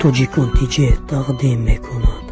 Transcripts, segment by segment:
Тоҷикон тиҷе тақдим мекунад.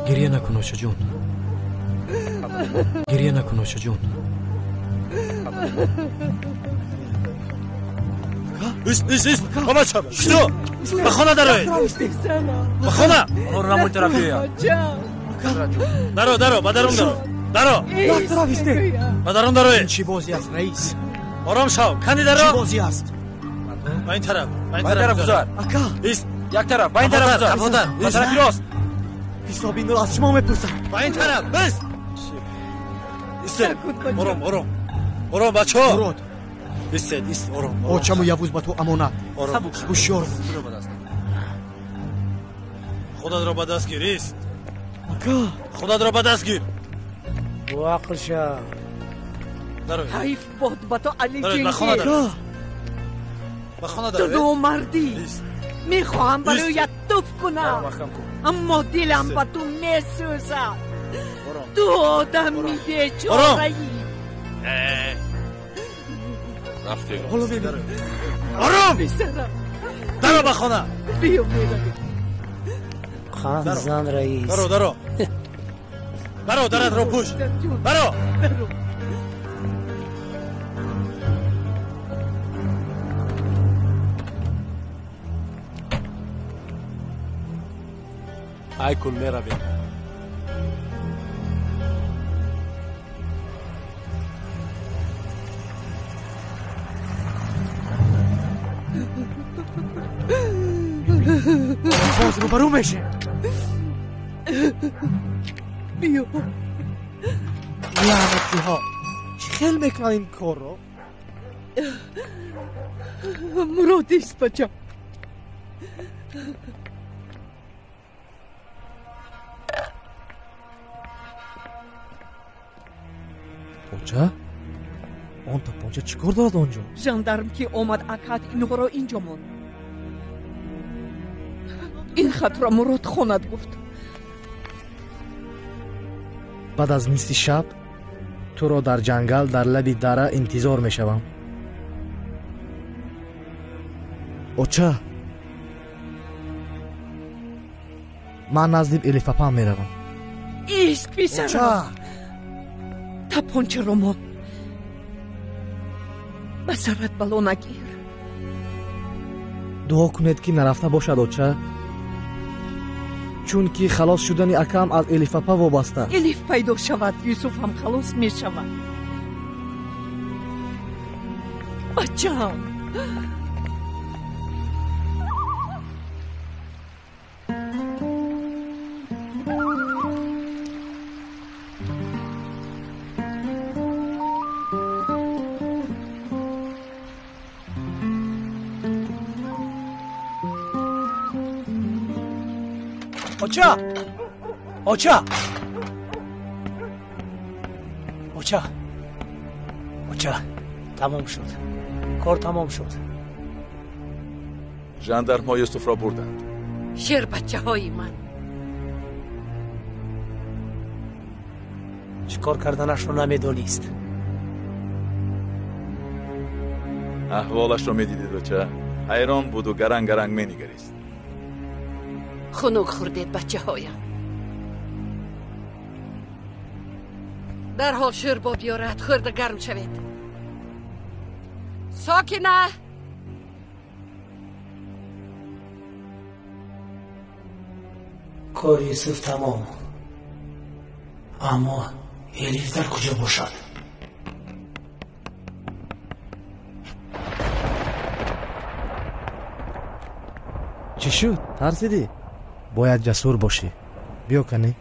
Гирья накун, очаҷон. Гирья накун, очаҷон. Ист, ист, ист! Бача, шуто! Ба хона дароед! Ба хона! Онро тараф биёяд. Даро, даро, ба дарун даро. Даро! Ба дарун дароед! Чӣ бозӣ аст, раис? Ором шав, кани даро? Чӣ бозӣ аст? Ба ин тараф, ба ин Ба ин тараф гузар. Ака! Ист! Як тараф, ба ин тараф гузар. Каподар, Ба тарафи рост. Ҳисоби инро аз шумо мепурсам. Ба ин тараф, бист! Истед! Ором, ором. Ором, бачаҳо! Мурод, Истед, ист, ором. ором. очаму Явуз ба ту амонат. Ором. Ҳушёр. Худатро ба даст гир, ист. Ака! Худатро ба даст гир. Боақл шав. Дароед. Ҳайф бод ба ту, Али Дароед, ба хона Ҷингир. дароед. Ба хона Ту дароед. номардӣ. Ист. Мехоҳам ба Ист. рӯят туф кунам, Маҳкам кун. аммо дилам Ист. ба ту месӯзад. Ором. Ту одами бечораӣ. Рафтем. Ҳоло мебинам. Ором! Писарам, Даро ба хона! биё меравем. Қанд зан, раис. Даро, даро. Даро, даратро пӯш. Ҷон, Даро! даро. Айкун меравем. Боз рӯбарӯ мешем. Биё. Лаънатиҳо! Чӣ хел мекунанд ин корро? Мурод, ист, бачам. Оча? Он тапонча чӣ кор дорад он ҷо? Жандарм ки омад, акат инҳоро инҷо монд. Ин хатро Мурод хонад гуфт. Баъд аз нисфи шаб туро дар ҷангал дар лаби дара интизор мешавам. Оча, ман назди Элифапам меравам. Ист, писарам. Тапончаро мон. Ба сарат бало нагир. Дуо кунед, ки нарафта бошад, оча, чунки халос шудани акам аз Элифапа вобаста. Элиф пайдо шавад, Юсуфам халос мешавад. Бачам. Оча! Оча! Оча, оча, тамом шуд. Кор тамом шуд. Жандармҳо Юсуфро бурданд. Шербачаҳои ман. Чӣ кор карданашро намедонист. Аҳволашро медидед, оча. Ҳайрон буду гаранг гаранг менигарист. Хунук хӯрдед, бачаҳоям. Дарҳол шӯрбо биёрад, хӯрда гарм шавед. Сокина! Кори Юсуф тамом. Аммо Элиф дар куҷо бошад? Чӣ шуд? Тарсидӣ? Бояд ҷасур бошӣ. Биё канӣ.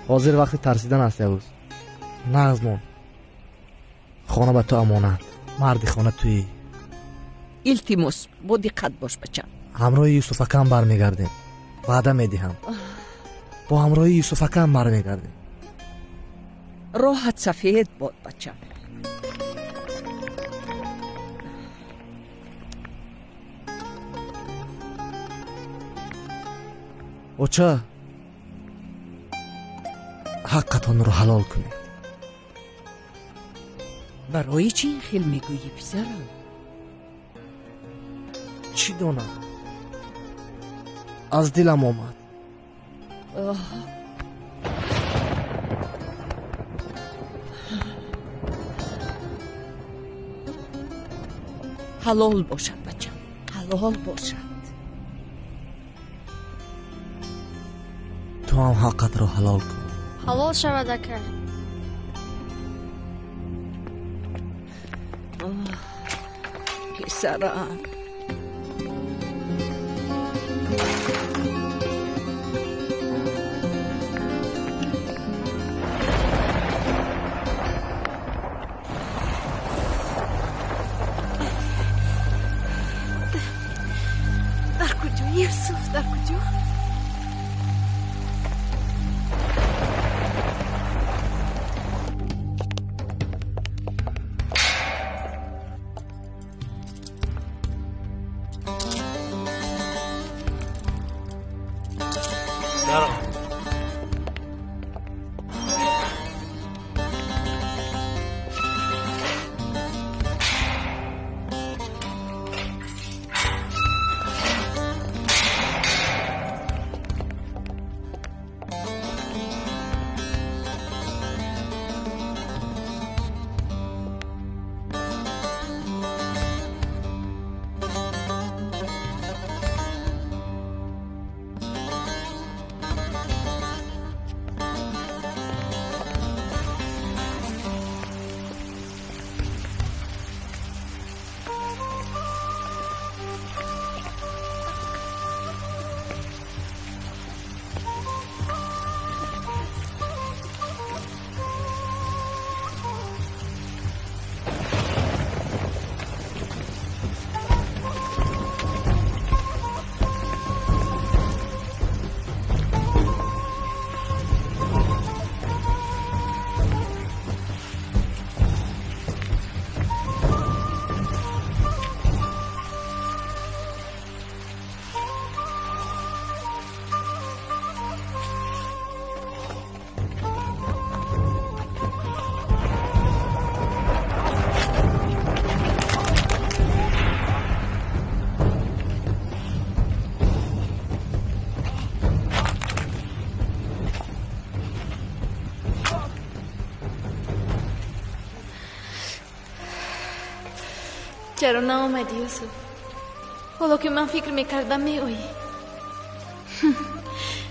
Ҳозир вақти тарсидан аст, Явуз. Нағз мон. Хона ба ту амонат. Марди хона туӣ. Илтимос, бо диққат бош, бачам. Ҳамроҳи Юсуфакам бармегардем. Ваъда медиҳам. Бо ҳамроҳи Юсуфакам бармегардем. Роҳат сафед бод, бачам. Оча, ҳаққатонро ҳалол кунед. Барои чӣ ин хел мегӯӣ, писарам? Чӣ донам? Аз дилам омад. Ҳалол бошад, бачам, ҳалол бошад. Ту ҳам ҳаққатро ҳалол кун. Ҳалол шавад, ака. Писарам. Дар куҷо, Юсуф, дар куҷо? Чаро наомадӣ, Юсуф? Ҳоло ки ман фикр мекардам, меоӣ.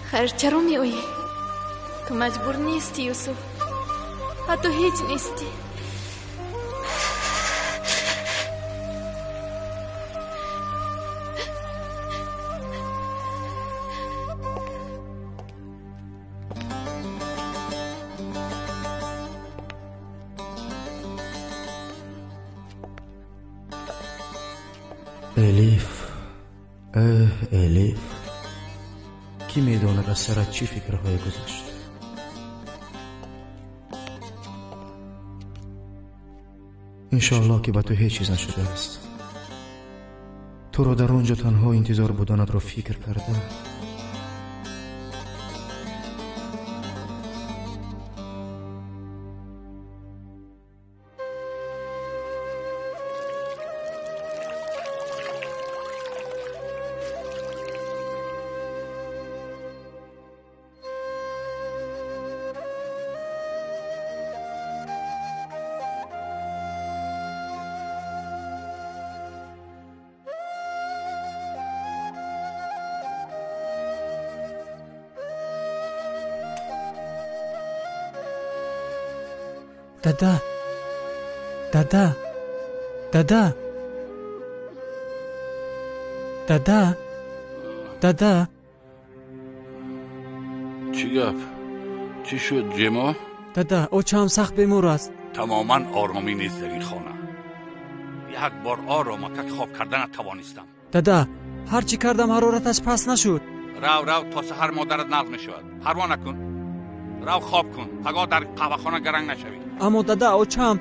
Хайр, чаро меоӣ? Ту маҷбур нестӣ, Юсуф. Ҳатто ҳеҷ нестӣ. Элиф, эҳ, Элиф, кӣ медонад аз сарат чӣ фикрҳое гузашт? Иншоаллоҳ ки ба ту ҳеҷ чиз нашудааст. Туро дар он ҷо танҳо интизор буданатро фикр кардам. Дада, дада, дада, дада, дада. Чӣ гап? Чӣ шуд, Ҷемо? Дада, очаам сахт бемор аст. Тамоман оромӣ нест дар ин хона. Як бор оромакак хоб карда натавонистам. Дада, ҳар чӣ кардам ҳарораташ паст нашуд. Рав, рав, то саҳар модарат нағз мешавад. Парво накун. Рав хоб кун. Пагоҳ дар қаҳвахона гаранг нашавӣ. Аммо дада, очаам.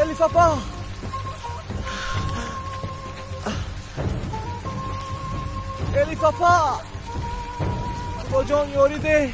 Элиф апа! Элиф апа! Худоҷон, ёрӣ деҳ!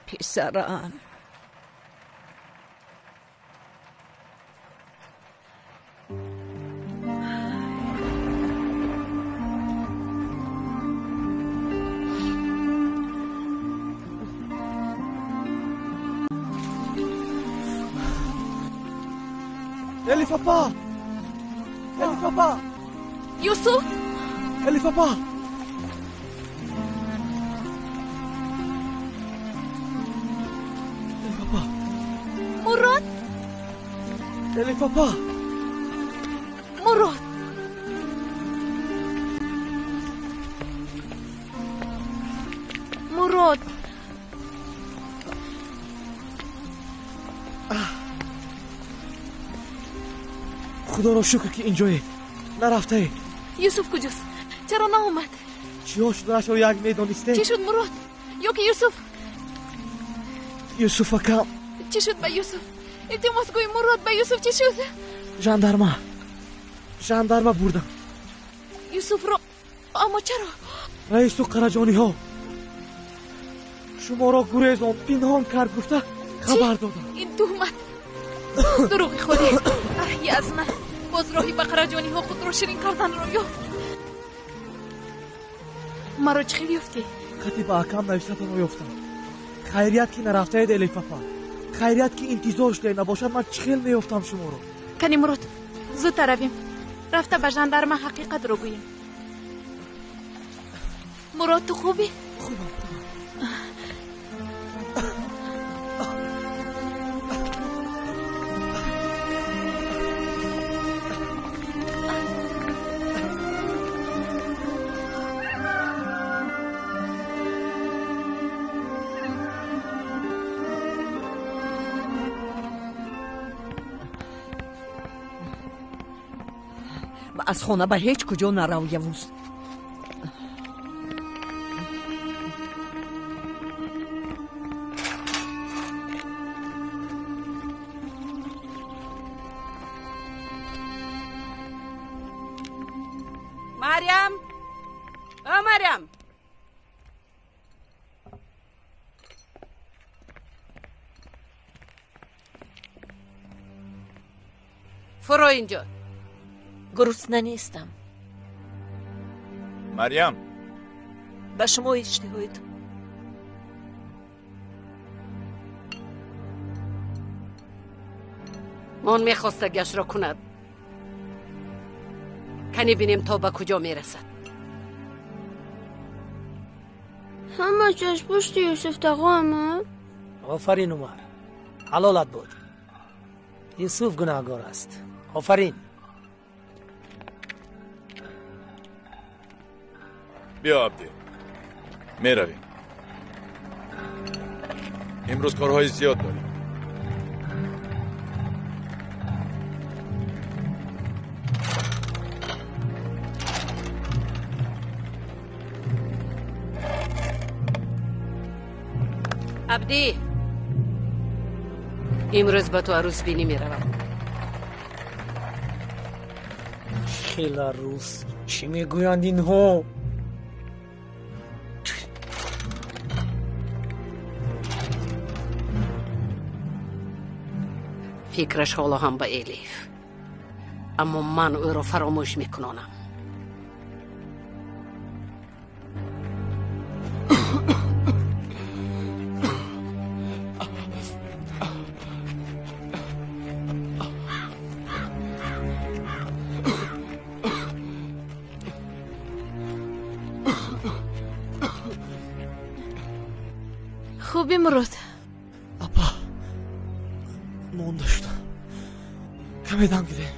Писарам, Элиф апа! Элиф апа! Юсуф! Элиф апа! Элиф апа! Мурод! Элиф апа! Мурод! Мурод! Худоро шукр ки инҷое, нарафтае. Юсуф куҷост? Чаро наомад? Чиҳо шуданашро як медонистем? Чӣ шуд, Мурод? Ё ки Юсуф? Юсуф акам. Чӣ шуд ба Юсуф? Илтимос гӯй, Мурод, ба Юсуф чӣ шуд? Жандарма. Жандарма бурдам. Юсуфро аммо чаро? Раису Қараҷониҳо шуморо гурезон пинҳон кард гуфта хабар додам. Ин туҳмат, дурӯғи худӣ. Аҳ, язна, боз роҳи ба Қараҷониҳо худро ширин карданро ёфт. Маро чӣ хел ёфтӣ? Хати ба акам навиштатонро ёфтам. Хайрият ки нарафтаед, Элиф апа. Хайрият ки интизор шудаед, набошад ман чӣ хел меёфтам шуморо. Кани Мурод, зудтар равем. Рафта ба жандарма ҳақиқатро гӯем. Мурод, ту хубӣ? Хубам, хубам. Аз хона ба ҳеҷ куҷо нарав, Явуз. Марьям! О, Марьям! Фуро инҷо. Гурусна нестам. Марьям. Ба шумо иштиҳоед. Мон мехостагиашро кунад. Кани бинем то ба куҷо мерасад. Ҳамаш аз пушти Юсуф тағоама? Офарин Умар, ҳалолат буд. Юсуф гунаҳгор аст. Офарин. Биё Абдӣ, меравем. Имрӯз корҳои зиёд дорем. Абдӣ, имрӯз ба ту арӯсбинӣ меравам. Хела рӯз чӣ мегӯянд инҳо? Фикраш ҳоло ҳам ба Элиф, аммо ман ӯро фаромӯш мекунонам. Хуби Мурод. Апа, монда шудам. Каме дам гирем.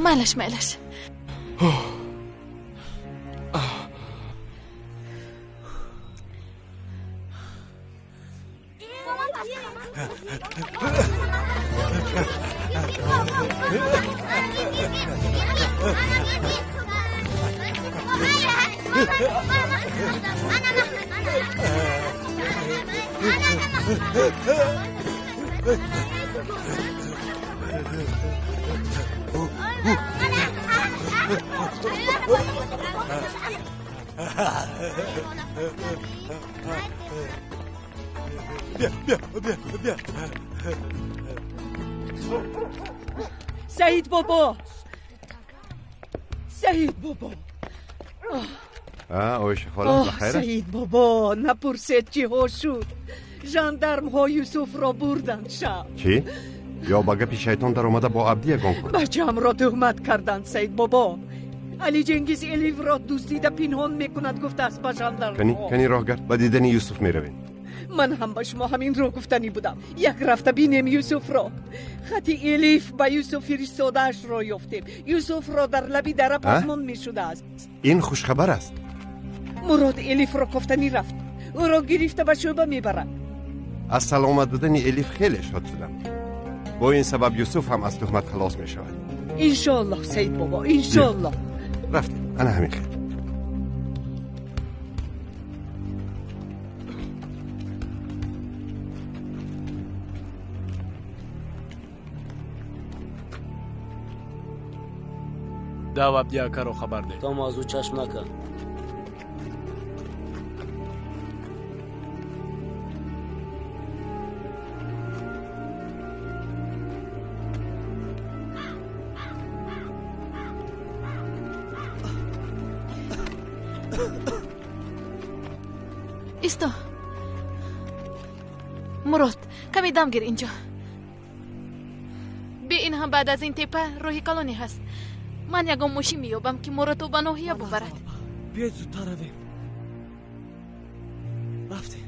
Майлаш, майлаш. Саид бобо, Саид бобо. Оиша хола, бахайр. Саид бобо, напурсед чиҳо шуд. Жандармҳо Юсуфро бурданд шаб. Чӣ? Ё ба гапи шайтон даромада бо Абдӣ ягон кор? Бачаамро туҳмат карданд, Саид бобо. Али Ҷенгиз Элифро дуздида пинҳон мекунад, гуфтааст ба жандармҳо. Кани роҳгард, ба дидани Юсуф меравем. Ман ҳам ба шумо ҳаминро гуфтанӣ будам. Як рафта бинем Юсуфро. Хати Элиф ба Юсуф фиристодаашро ёфтем. Юсуфро дар лаби дара пазмон мешудааст. Ин хушхабар аст. Мурод Элифро кофтанӣ рафт. Ӯро гирифта ба шӯъба мебарад. Аз саломат будани Элиф хеле шод шудам. Бо ин сабаб Юсуф ҳам аз туҳмат халос мешавад. Иншоаллоҳ, Саид бобо, иншоаллоҳ. Рафтем, ана ҳамин хел. Дав Абди акаро хабар деҳ. То мавзӯъ чашм накард. Исто. Мурод, каме дам гир инҷо. Би ин ҳам баъд аз ин тепа роҳи калоне ҳаст. Ман ягон мошин меёбам, ки моро то ба ноҳия бубарад. Биёед зудтар равем. Рафтем.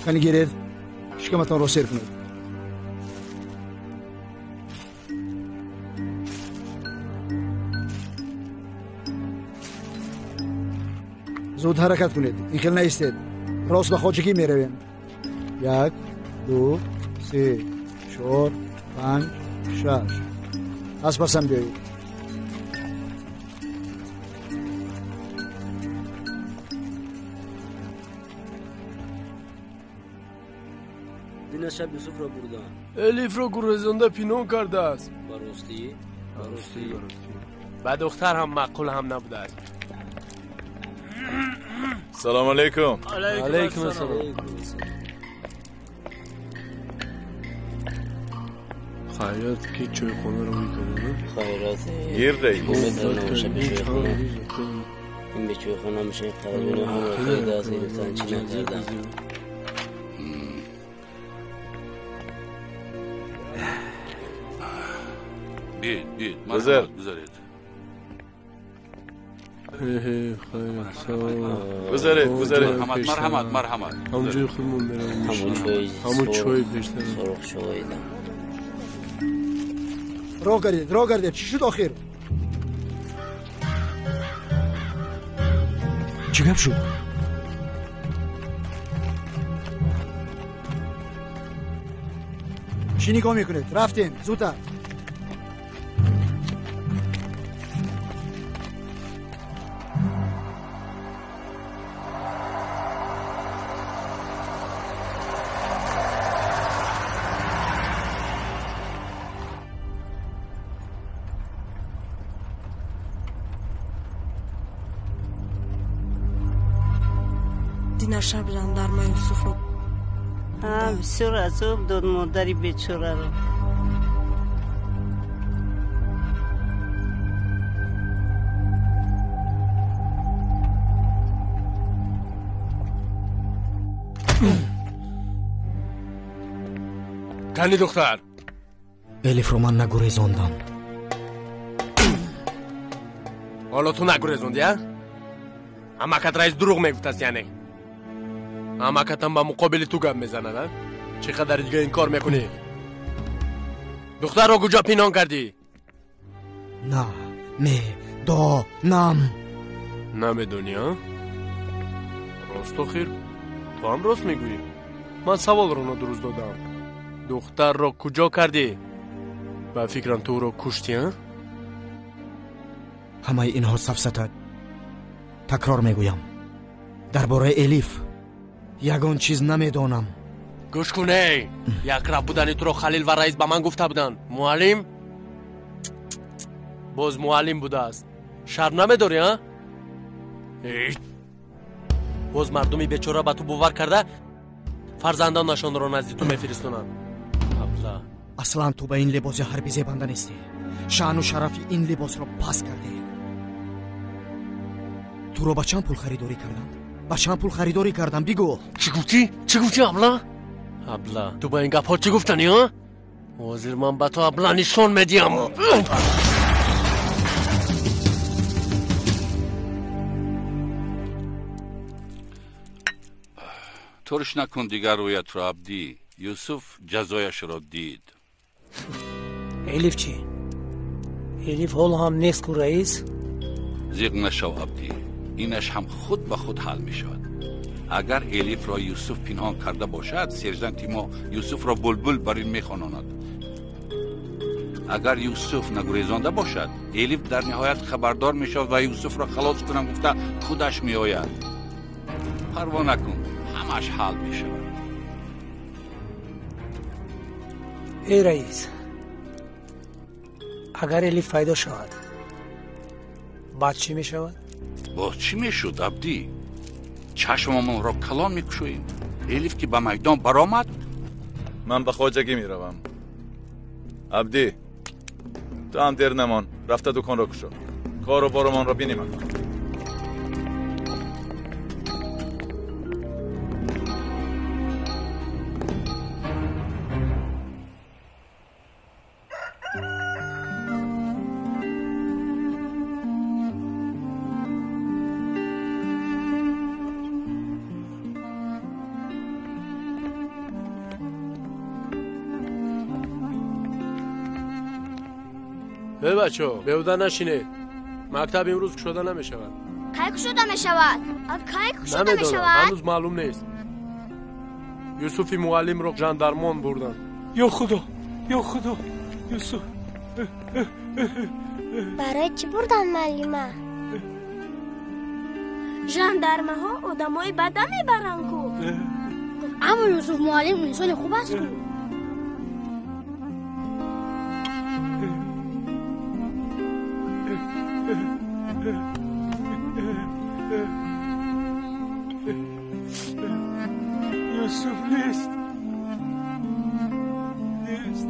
Кани гиред, шикаматонро сер кунед. Зуд ҳаракат кунед, ин хел наистед. Рост ба хоҷагӣ меравем. 1, 2, 3, 4, 5, 6. Аз пасам биёед. Дина шаб Юсуфро бурданд. Элифро гурезонда пинҳон кардааст. Ба ростӣ? Ба ростӣ. Ба духтар ҳам маъқул ҳам набудааст. Салом алейкум. Алейкум ассалом. Хайрат ки чойхонаро мекарданд? Хайрат. Гир раис. Ин бе чойхона мешавад, қараҷони ҳамро даст гирифтан чӣ накарданд. Биёед, биёед, марҳамат, гузаред. Гузаред, гузаред. Марҳамат, марҳамат. Ҳамон ҷои худмон меравем. Ҳамон чой пештар. Сурх чой. Роҳ гардед, роҳ гардед. Чӣ шуд охир? Чӣ гап шуд? Чӣ нигоҳ мекунед? Рафтем, зудтар. Дина шаб жандарма Юсуфро бисёр азоб дод модари бечораро. Кани духтар? Элифро ман нагурезондам. Ҳоло ту нагурезонди, а? Амакат раис дурӯғ мегуфтааст, яъне. Амакатам ба муқобили ту гап мезанад, а? Чӣ қадар дига ин кор мекунӣ? Духтарро куҷо пинҳон кардӣ? На, ме, до, нам. Намедонӣ, а? Рост охир? Ту ҳам рост мегӯӣ? Ман саволро нодуруст додам. Духтарро куҷо кардӣ? Ба фикрам ту ӯро куштӣ, а? Ҳамаи инҳо сафсата. Такрор мегӯям. Дар бораи Элиф ягон чиз намедонам. Гӯш кун, эй! Якрав будани туро Халил ва раис ба ман гуфта буданд. Муаллим? Боз муаллим будааст. Шарм намедорӣ, а? Боз мардуми бечора ба ту бовар карда фарзандонашонро назди ту мефиристонанд. Абла. Аслан ту ба ин либоси ҳарбӣ зебанда нестӣ. Шаъну шарафи ин либосро паст кардӣ. Туро ба чанд пул харидорӣ карданд? Ба чанд пул харидорӣ кардам? Бигӯ. Чӣ гуфтӣ? Чӣ гуфтӣ, абла? Абла, ту ба ин гапҳо чӣ гуфтанӣ, а? Ҳозир ман ба ту абла нишон медиҳам. Турш накун дигар рӯятро, Абдӣ. Юсуф ҷазояшро дид. Элиф чӣ? Элиф ҳоло ҳам нест ку, раис? Зиқ нашав, Абдӣ. Инаш ҳам худ ба худ ҳал мешавад. Агар Элифро Юсуф пинҳон карда бошад, сержанти мо Юсуфро булбул бар ин мехононад. Агар Юсуф нагурезонда бошад, Элиф дар ниҳоят хабардор мешавад ва Юсуфро халос кунам гуфта худаш меояд. Парво накун, ҳамааш ҳал мешавад. Эй раис, агар Элиф пайдо шавад, баъд чӣ мешавад? Боз чӣ мешуд, Абдӣ? Чашмамонро калон мекушоем. Элиф ки ба майдон баромад. Ман ба хоҷагӣ меравам. Абдӣ, ту ҳам дер намон, рафта дуконро кушо. Кору боромонро бинем. Эй бачаҳо, беҳуда нашинед. Мактаб имрӯз кушода намешавад. Кай кушода мешавад? Кай кушода Намедонам, мешавад? ҳанӯз маълум нест. Юсуфи муаллимро жандармон бурданд. Ё худо, ё худо, Юсуф. Барои чӣ бурданд муаллима? Жандармаҳо одамои бада мебаранд ку. Аммо Юсуф муаллим инсони хуб аст ку. Юсуф нест. Нест.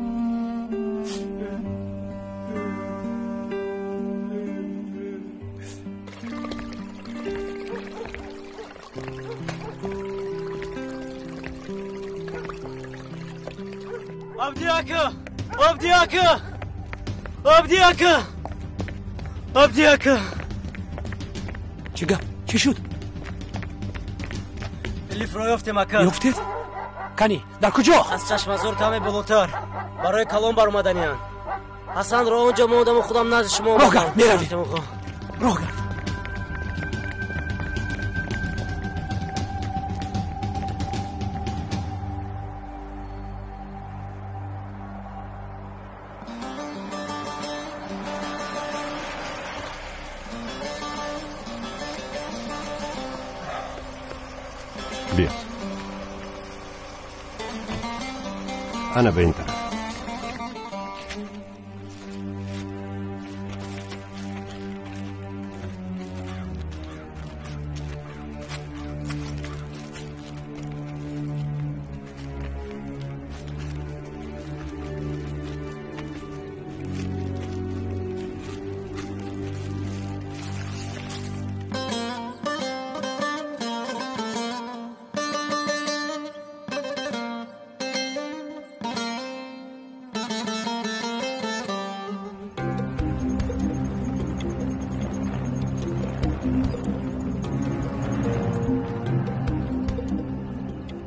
Абди ака! Абди ака! Абди ака! Абди ака! Чӣ гап? Чӣ шуд? Элифро ёфтем, ака. Ёфтед? Кани, дар куҷо? Аз чашмазор каме болотар. Барои калон баромаданиянд. Ҳасанро он ҷо мондаму худам назди шумо Роҳ гард, меравем. Роҳ гард. Биё. Ана ба ин тараф.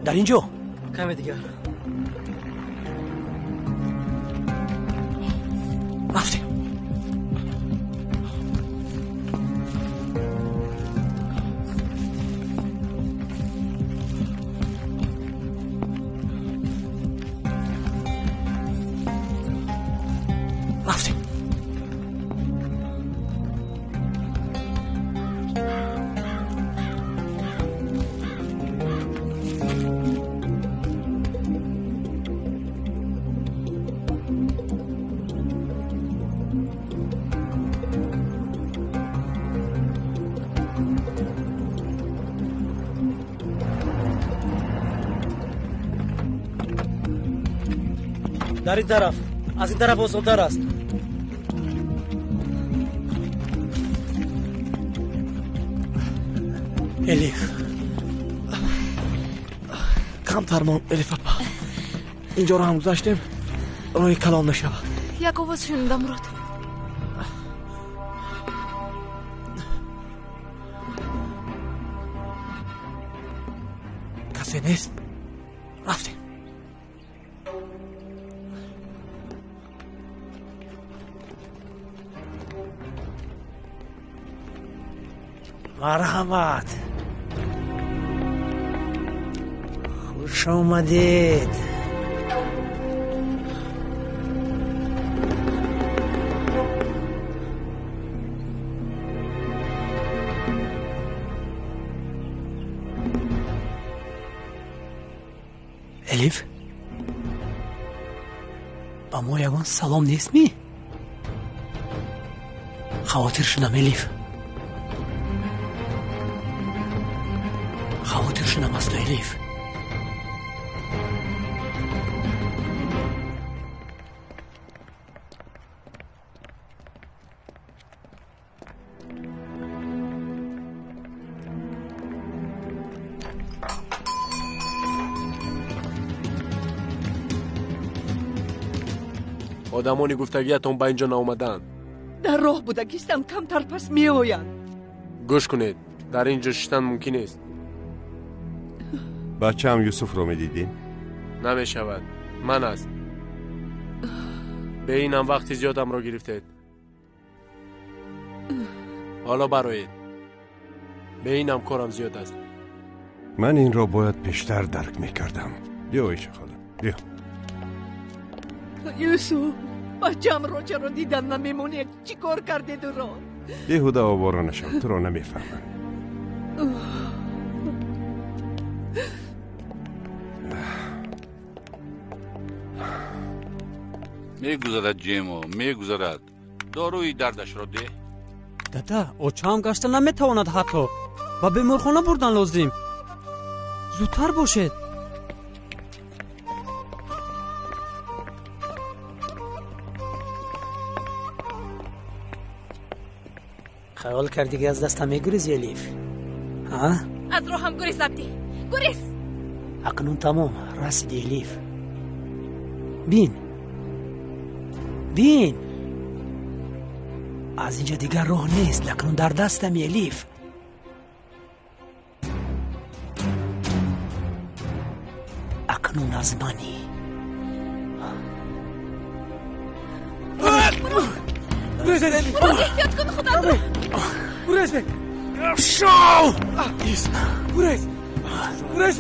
Дар ин ҷо? Каме дигар. Рафтем. Рафтем. Дар ин тараф, аз ин тараф осонтар аст. Элиф. Камтар мон, Элиф апа. Инҷоро ҳам гузаштем, роҳи калон мешавад. Як овоз шунидам, Мурод. Касе нест? Рафтем. Марҳамат. Хуш омадед. Элиф? Ба мо ягон салом нестми? Хавотир шудам, Элиф. Хавотир шудам аз ту, Элиф. Одамони гуфтагиятон ба ин ҷо наомаданд. Дар роҳ будагистам, камтар пас меоянд. Гӯш кунед, дар ин ҷо шиштан мумкин нест. Бачаам Юсуфро медидӣ? Намешавад. Ман аст. Бе инам вақти зиёдамро гирифтед. Ҳоло бароед. Бе инам корам зиёд аст. Ман инро бояд пештар дарк мекардам. Биё, Оиша хола, биё. Юсуф, бачаамро чаро дидан намемонед? Чӣ кор кардед ӯро? Беҳуда овора нашав, туро намефаҳмам. Мегузарад ҷемо, мегузарад. Доруи дардашро деҳ. Дада, очаам гашта наметавонад ҳатто. Ба беморхона бурдан лозим. Зудтар бошед. Хаёл кардӣ ки аз дастам мегурезӣ, Элиф? Ҳа? Аз роҳам гурез, Абдӣ, гурез! Акнун тамом, расидӣ, Элиф. Бин, бин, аз инҷа дигар роҳ нест. Акнун дар дастами, Элиф. Акнун аз манӣ. Мурод, эҳтиёт кун худатро. Гурез! Шов! Гурез! Гурез!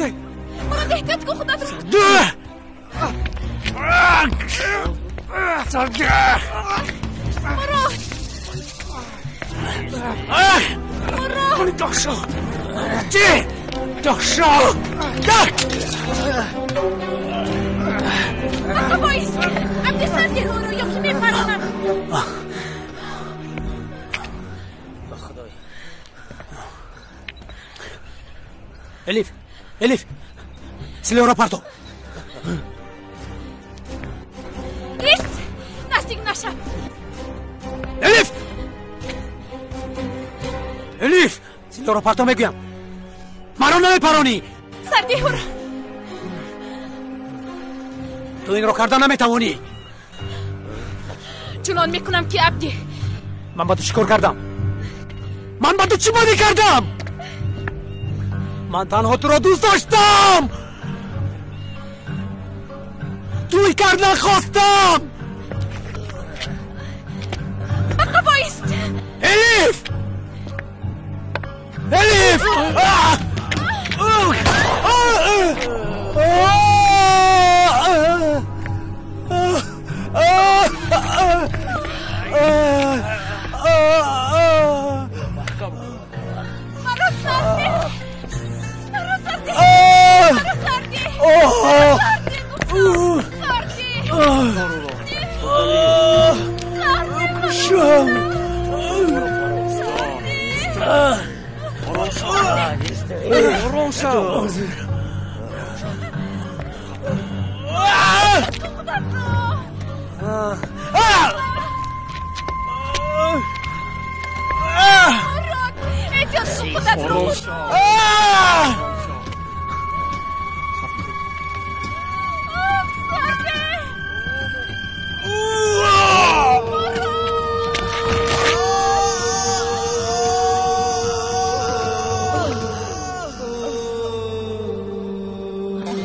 Мурод, эҳтиёт кун худатро. Мурод! Мурод! Ака, боис! Абди, сардиҳоро ё ки мепаронам. Элиф, Элиф, силоҳро парто. Ист, наздик нашав. Элиф, Элиф, силоҳро парто мегӯям. Маро намепаронӣ. Сардиҳоро. Ту инро карда наметавонӣ. Чунон мекунам ки Абди. Ман ба ту чӣ кор кардам? Ман ба ту чӣ бадӣ кардам? Ман танҳо туро дӯст доштам. Туй кардан хостам. Ака, боист! Элиф! Элиф! Маро сардӣ! Маро сардӣ! Маро сардӣ! Сардӣ гуфтам! Сардӣ! Кушам! Ором шав. Мурод, эҳтиёт кун худатро. Ором шав. Сардӣ!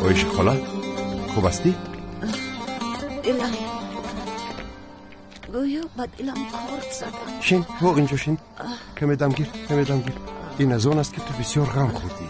Оиша хола, хуб ҳастӣ? Дилам гӯё ба дилам корд задам. Шин, во инҷо шин. Каме дам гир, каме дам гир. Ин аз он аст ки ту бисёр ғам хӯрдӣ.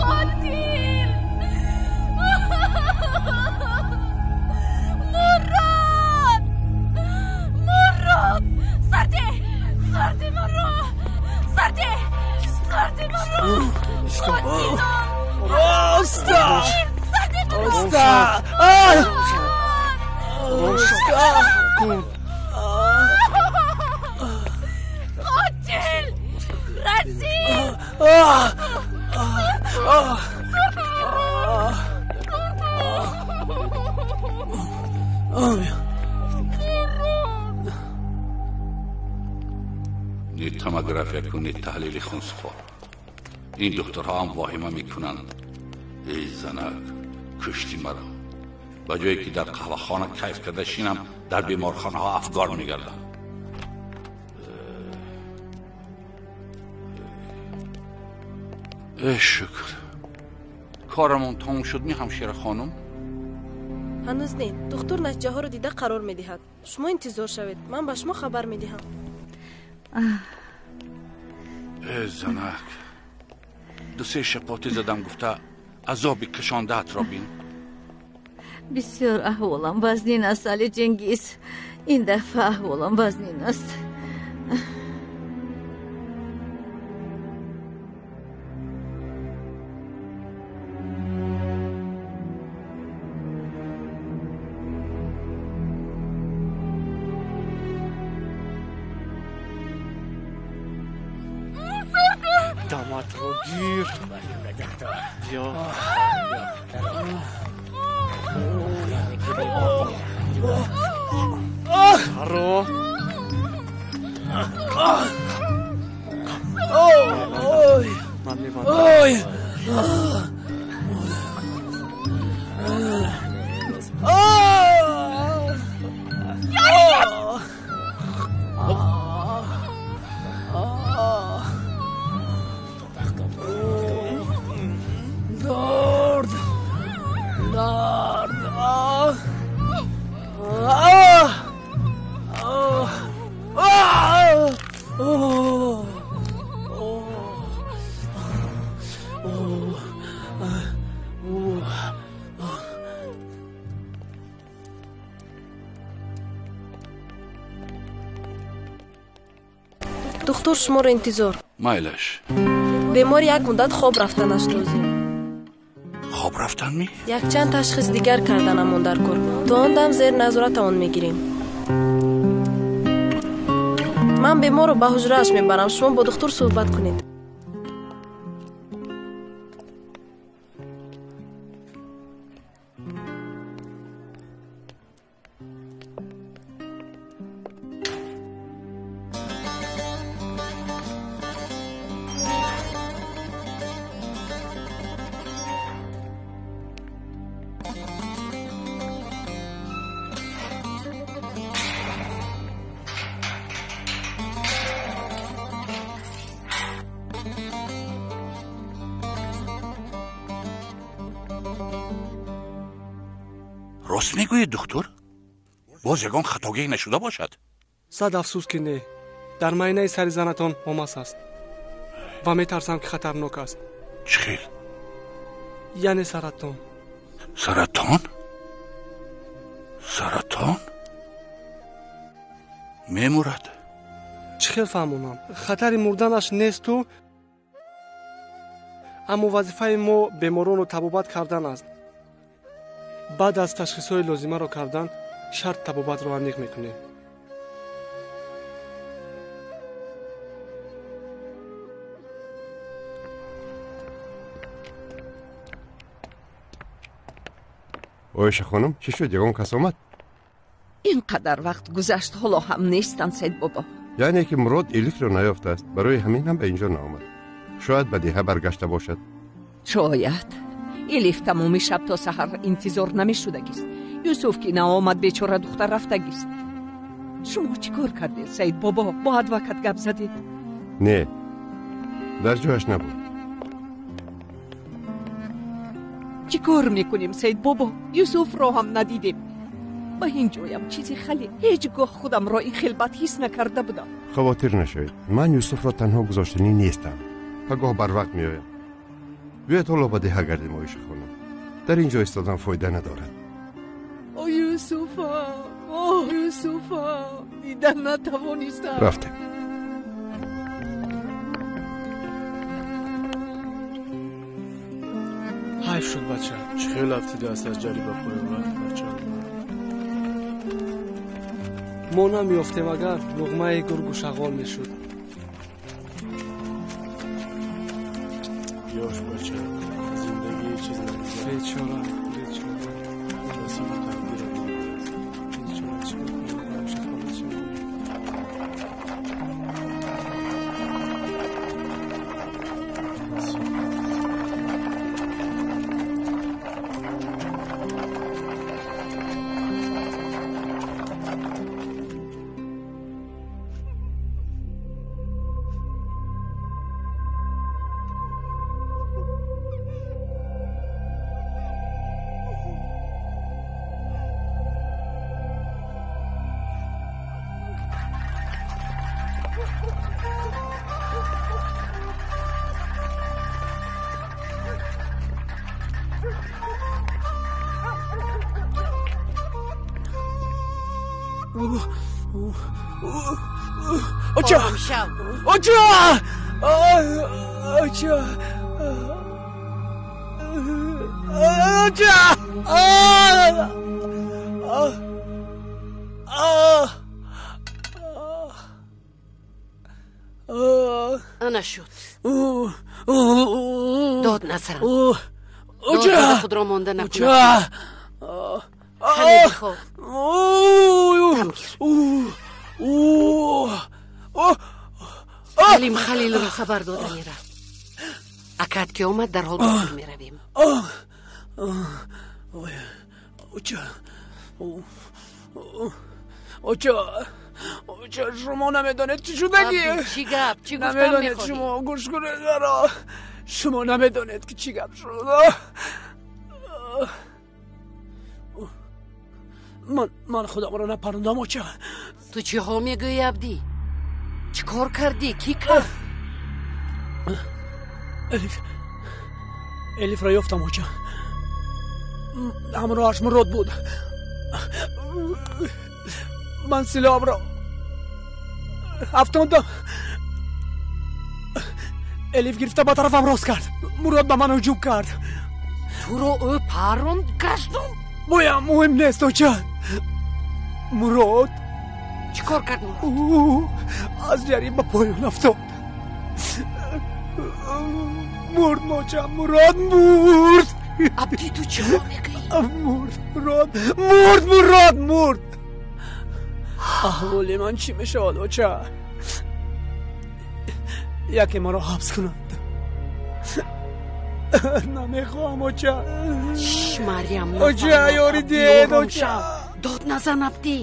Қотил! Мурод! Мурод! Сардӣ! Сардӣ маро! Сардӣ! Сардӣ маро! Қотилон! Оста! Сардӣ маро! Оста! Оста! Қотил! Расид! Не томография кун, не таҳлили хунсупор. Ин духтурҳо ҳам воҳима мекунанд. Эй занак, кушти маро. Ба ҷое ки дар қаҳвахона кайф карда шинам, дар беморхонаҳо афгор мегардам. Э, шукр, корамон тамом шуд ми, ҳамшира хонум? Ҳанӯз не, духтур натиҷаҳоро дида қарор медиҳад. Шумо интизор шавед, ман ба шумо хабар медиҳам. Э занак, Ду-се шапотӣ задам гуфта азоби кашондаатро бин. Бисёр аҳволам вазнин аст, Али Чингиз. Ин дафъа аҳволам вазнин аст. Даматро гир. Биё. Таро. Ман мебандам. Дард, дард, آه آه آه آه آه Духтур шуморо интизор. Майлаш. Бемор як муддат хоб рафтанаш лозим. Хоб рафтан ми? Якчанд ташхис дигар карданамон дар кор. То он дам зер назоратамон мегирем. Ман беморро ба ҳуҷрааш мебарам. Шумо бо духтур суҳбат кунед. Рост мегӯед, духтур? Боз ягон хатогӣ нашуда бошад? Сад афсӯс ки не. Дар майнаи сари занатон омас аст ва метарсам ки хатарнок аст. Чӣ хел? Яъне саратон. Саратон? Саратон? Мемурад? Чӣ хел фаҳмонам? Хатари мурданаш несту, аммо вазифаи мо беморонро табобат кардан аст. Баъд аз ташхисҳои лозимаро кардан шарт табобатро аниқ мекунем. Оиша хонум, чӣ шуд? Ягон кас омад? Ин қадар вақт гузашт, ҳоло ҳам нестанд, Саид бобо. Яъне ки Мурод Элифро наёфтааст, барои ҳамин ҳам ба инҷо наомад. Шояд ба деҳа баргашта бошад. Шояд. Элиф тамоми шаб то саҳар интизор намешудагист. Юсуф ки наомад, бечора духтар рафтагист. Шумо чӣ кор кардед, Саид бобо? Бо адвокат гап задед? Не, дар ҷояш набуд. Чӣ кор мекунем, Саид бобо? Юсуфро ҳам надидем. Ба ин ҷоям чизи хеле. Ҳеҷ гоҳ худамро ин хел бад ҳис накарда будам. Хавотир нашавед, ман Юсуфро танҳо гузоштанӣ нестам. Пагоҳ барвақт меоям. Биёед ҳоло ба деҳа гардем, Оиша хонум. Дар ин ҷо истодан фоида надорад. О Юсуфам, о Юсуфам, дидан натавонистам. Рафтем. Ҳайф шуд, бача. Чӣ хел афтидааст аз ҷариба поён рафт, бача. Мо намеёфтем, агар луғмаи гургу шағол мешуд. Ёш бача, зиндагӣ чиз намегузарад. Бечора, бечора. Насибу тақдира. Бечора, чӣ мекунем? Оиша хонум, чӣ мекунем? Оча! Ором шав. Оча! Оча! Оча! Ана шуд. Дод назан. Оча! Дод худро монда накун. Оча! Каме бихоб. Дам гир. Ҳалим Халилро хабар дода мерафт. Акат ки омад, дарҳол ба кор меравем. Оча! Оча! Оча, шумо намедонед чӣ шудагӣ? Чӣ гап? Чӣ гуфтан Намедонед мехоҳӣ? шумо, гӯш кунед маро. Шумо намедонед ки чӣ гап шуд. Ман худамро напарондам, оча. Ту чиҳо мегӯӣ, Абдӣ? Чӣ кор кардӣ? Кӣ кард? Элиф, Элифро ёфтам, оча. Ҳамроҳаш Мурод буд. Ман силоҳамро афтондам. Элиф гирифта ба тарафам рост кард. Мурод ба ман ҳуҷум кард. Туро ӯ паронд гаштум? Боям муҳим нест, оча. Мурод чӣ кор кард Мурод? Аз ҷариб ба поён афтод. Мурд, моча, Мурод мурд. Абдӣ, ту чиҳо мегӯӣ? Мурд, Мурод мурд, Мурод мурд. Аҳволи ман чӣ мешавад, оча? Яке маро ҳабс кунад. Намехоҳам, оча. Марьям, оча, ёри диҳед, оча. Дод назан, Абдӣ.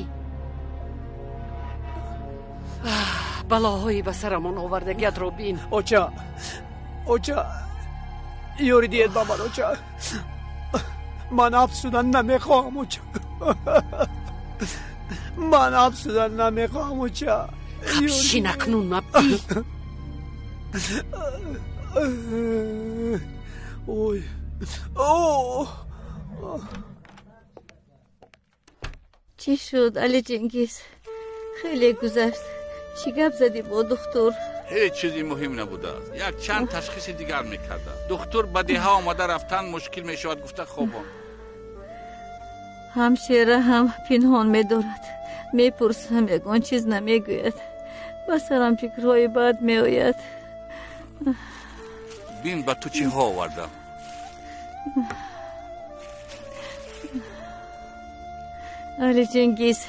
Балоҳои ба сарамон овардагиятро бин. Оча, оча, ёри диҳед ба ман, оча. Ман ҳабс шудан намехоҳам, оча. Ман ҳабс шудан намехоҳам, оча. Шин акнун, Абдӣ. Ой. Чӣ шуд, Али Чингиз? Хеле гузашт. Чӣ гап задӣ бо духтур? Ҳеҷ чизи муҳим набудааст. Як чанд ташхиси дигар мекарда. Духтур ба деҳа омада рафтан мушкил мешавад гуфта хобон. Ҳам шера, ҳам пинҳон медорад. Мепурсам, ягон чиз намегӯяд. Ба сарам фикрҳои бад меояд. Бин, ба ту чиҳо овардам. Али Чингиз,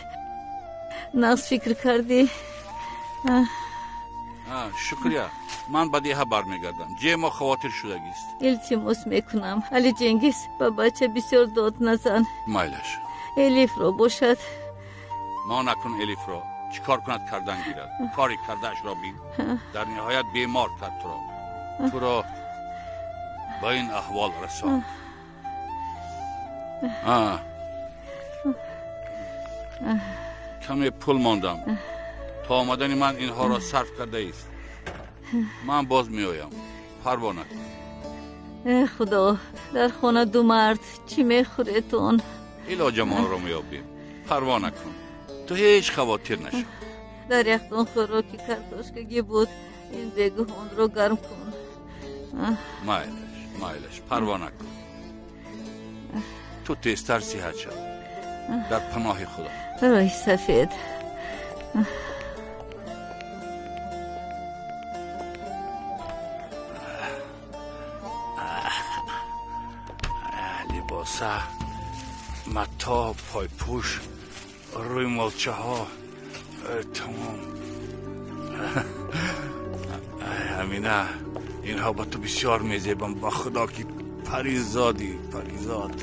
нағз фикр кардӣ. Шукрия, ман ба деҳа бармегардам. Ҷемо хавотир шудагист. Илтимос мекунам, Али Чингиз, ба бача бисёр дод назан. Майлаш. Элифро бошад. Мо накун Элифро. Чӣ кор кунад, кардан гирад. Кори кардаашро бин. Дар ниҳоят бемор кард туро. Туро ба ин аҳвол расонд. Каме пул мондам. То омадани ман инҳоро сарф кардаист. Ман боз меоям. Парво накун. Э худо, дар хона ду мард чӣ мехӯретон? Илоҷамонро меёбем. Парво накун. Ту ҳеҷ хавотир нашав. Дар яхдон хӯроки картошкагӣ буд. Ин бегоҳ онро гарм кун. Майлаш, майлаш, парво накун. Ту тезтар сиҳат шав. Дар паноҳи худо. Роҳи сафед. Либоса, матоъ, пойпӯш, рӯймолчаҳо тамом. Амина, инҳо ба ту бисёр мезебам. Ба худо ки паризодӣ, паризод.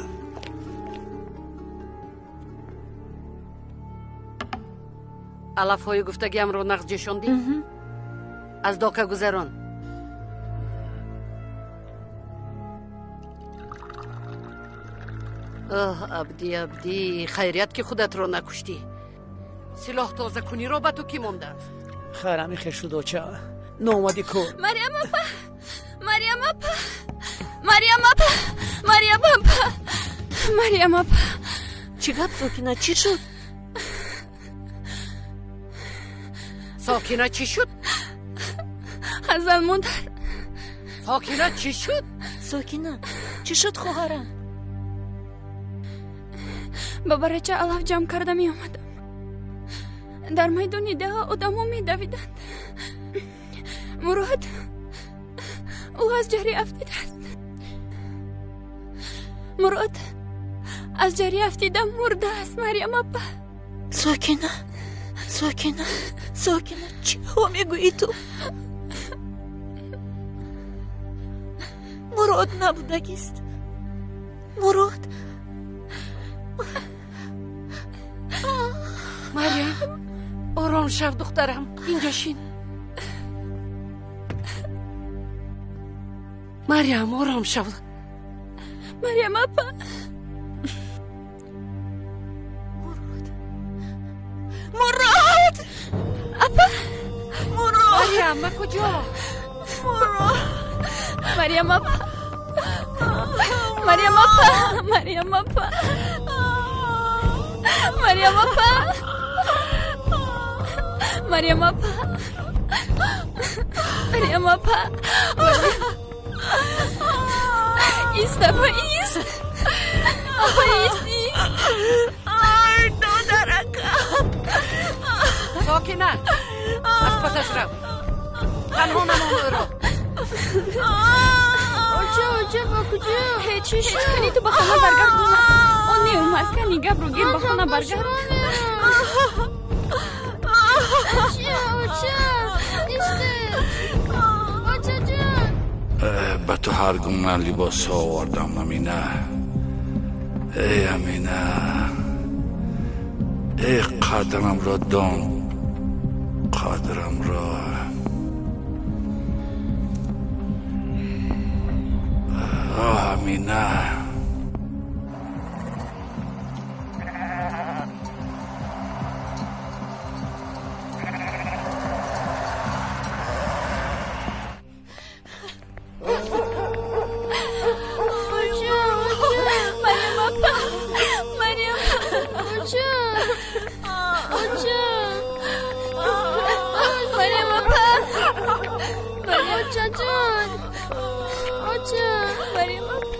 Алафҳои гуфтагиамро нағз ҷӯшондӣ? Аз дока гузарон. Оҳ, Абдӣ, Абдӣ, хайрият ки худатро накуштӣ. Силоҳ тозакуниро ба ту кӣ мондааст? Хайр, ҳамин хел шуд, оча. Наомадӣ кор. Марьям апа, Марьям апа, Марьям апа, Марьям апа, Марьям апа. Чӣ гап, Сокина, чӣ шуд? Сокина чӣ шуд? Ҳасан модар. Сокина чӣ шуд? Сокина чӣ шуд хоҳарам? Ба барача алаф ҷамъ карда меомадам. Дар майдони деҳа одамо медавиданд. Мурод ӯ аз ҷарӣ афтидааст. Мурод аз ҷарӣ афтида мурдааст, Марьям апа. Сокина, Сокина, Сокина, чиҳо мегӯӣ ту? Мурод набудагист. Мурод. Марьям, ором шав, духтарам. Инҷо шин. Марьям, ором шав. Марьям апа. Мурод. Мурод! Апа. Мурод! Марьям, ба куҷо? Мурод! Марьям апа. Марьям апа. Марьям апа. Марьям апа. Марьям апа. Марьям апа. Ист, апа, ист. Апа, ист, ист. Ай, додаракам. Сокина, аз пасаш рав. Танҳо намон ӯро. Оча, оча, ба куҷо? Ҳеҷ, ҳеҷ, кани ту ба хона баргард. Он неомад, кани гапро гир ба хона баргард. Оча, оча, истед. Очаҷон. Ба ту ҳар гуна либосҳо овардам, Амина. Эй, Амина. Эй, қадрамро дон. Қадрамро. Оҳ, Амина. Оча, оча. Марьям апа. Марьям. Оча. Оча. Марьям апа. Очаҷон. Оча. Марьям апа.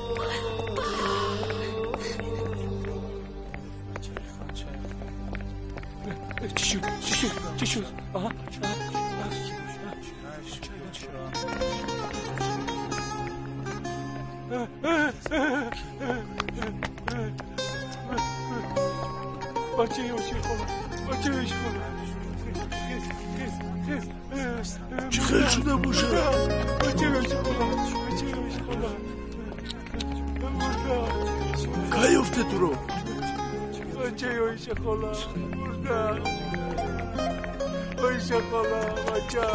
Чӣ шуд? Чӣ шуд? Чӣ шуд? Аҳа. Бачаи ошиқхона, бачаи ошиқхона. Чӣ хел шуда бошад? Бачаи ошиқхона, бачаи ошиқхона. Мурда. Кай ёфте туро? Бачаи ошиқхона, мурда. Ошиқхона, бача.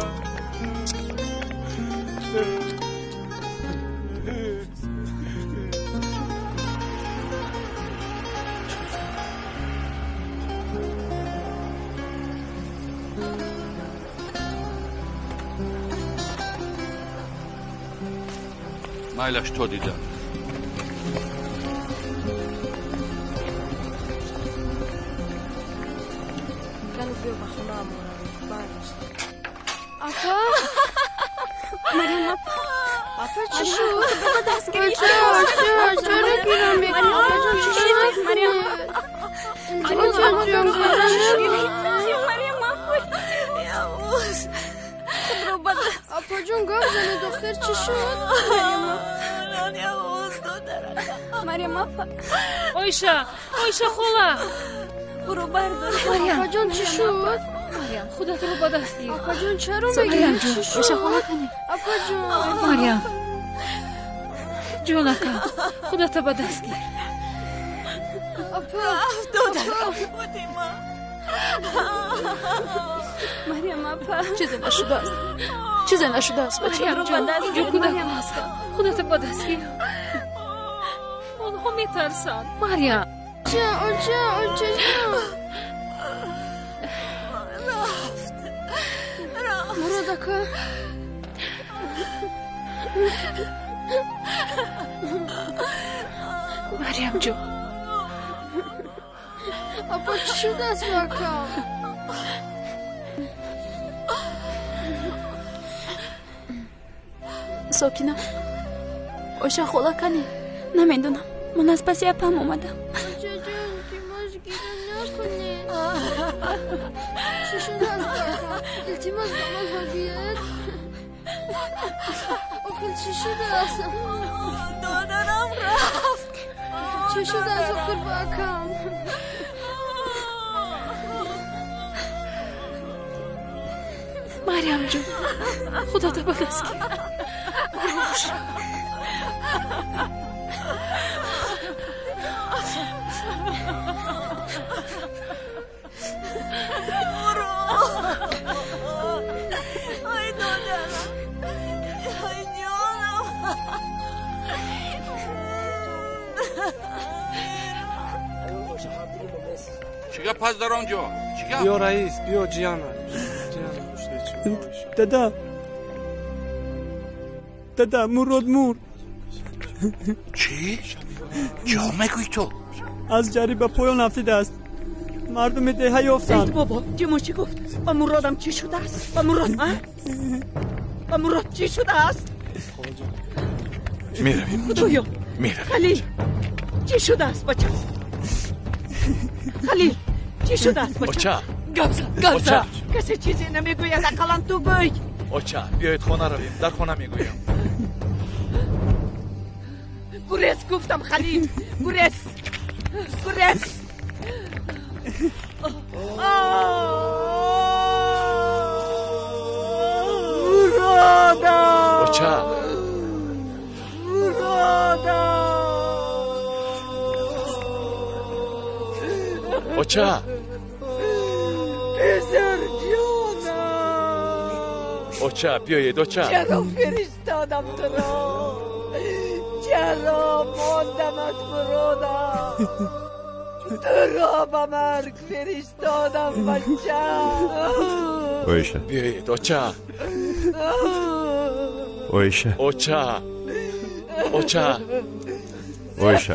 Майлаш то дидам. Кани биё ба хонаамон равем. Баргашт. Апа. Марьям апа. Апа, чӣ шуд? Ба даст гирифт. Оча, оча, чаро гирам мекунӣ? Апаҷон, чӣ шуд? Марьям. Очаҷон, Марьям апа. Явуз. Худро ба даст. Апаҷон, гап занед, охир чӣ шуд? Марьям апа. Явуз, додаракам. Марьям апа. Оиша, Оиша хола. Ӯро бардор. Апаҷон, чӣ шуд? Марьям, худатро ба даст гир. Апаҷон, чаро Марьям мегирӣ? ҷон, Чӣ Оиша шуд? хола кани. Апаҷон. Марьям. Ҷонакам, худатро ба даст гир. Апа. Додарам, Фотима. Марьям апа. Чизе нашудааст. Чизе нашудааст, бача. Марьям Ҷон, ҷон, инҷо кӯдак Марьям аст. Худатро ба даст гир. Онҳо метарсанд. Марьям. Оча, оча, очаҷон. Рафт. Рафт. Мурод ака. Марьям ҷон. Апа, чӣ шудааст ба акам? Сокина. Оша хола кани? Намедонам. Ман аз паси апам омадам. Очаҷон, илтимос гиря накунед. Чӣ шудааст ба акам? Илтимос ба ман бигӯед. Охир чӣ шудааст? Додарам рафт. Чӣ шудааст охир ба акам? Марьямҷон, худото ба даст гир. Ором шав. Ай, додарам, ай, ҷонам. Чӣ гап ҳаст дар он ҷо? Чӣ гап? Биё, раис, биё, ҷияна. Дада, дада, Мурод мурд. Чӣ? Чӣ мегӯӣ ту? Аз ҷарӣ ба поён афтидааст. Мардуми деҳа ёфтанд. Саид бобо, Ҷимон чӣ гуфт? Ба Муродам чӣ шудааст? Ба Мурод, а? Ба Мурод чӣ шудааст? Меравем. Худоё, меравем. Халил, чӣ шудааст, бача? Халил, чӣ шудааст, бача? Оча. Гап зан, гап зан. Касе чизе намегӯяд, ақаллан ту гӯй. Оча, биёед хона равем, дар хона мегӯям. Гурез гуфтам, Халил, гурез, гурез. Муродам! Оча! Муродам! Оча! Писарҷонам! Оча, биёед, оча! Чаро фиристодам туро? Чаро мондамат, Муродам? Туро ба марг фиристодам, бача! Оиша. Биёед, оча! Оиша. Оча! Оча! Оиша,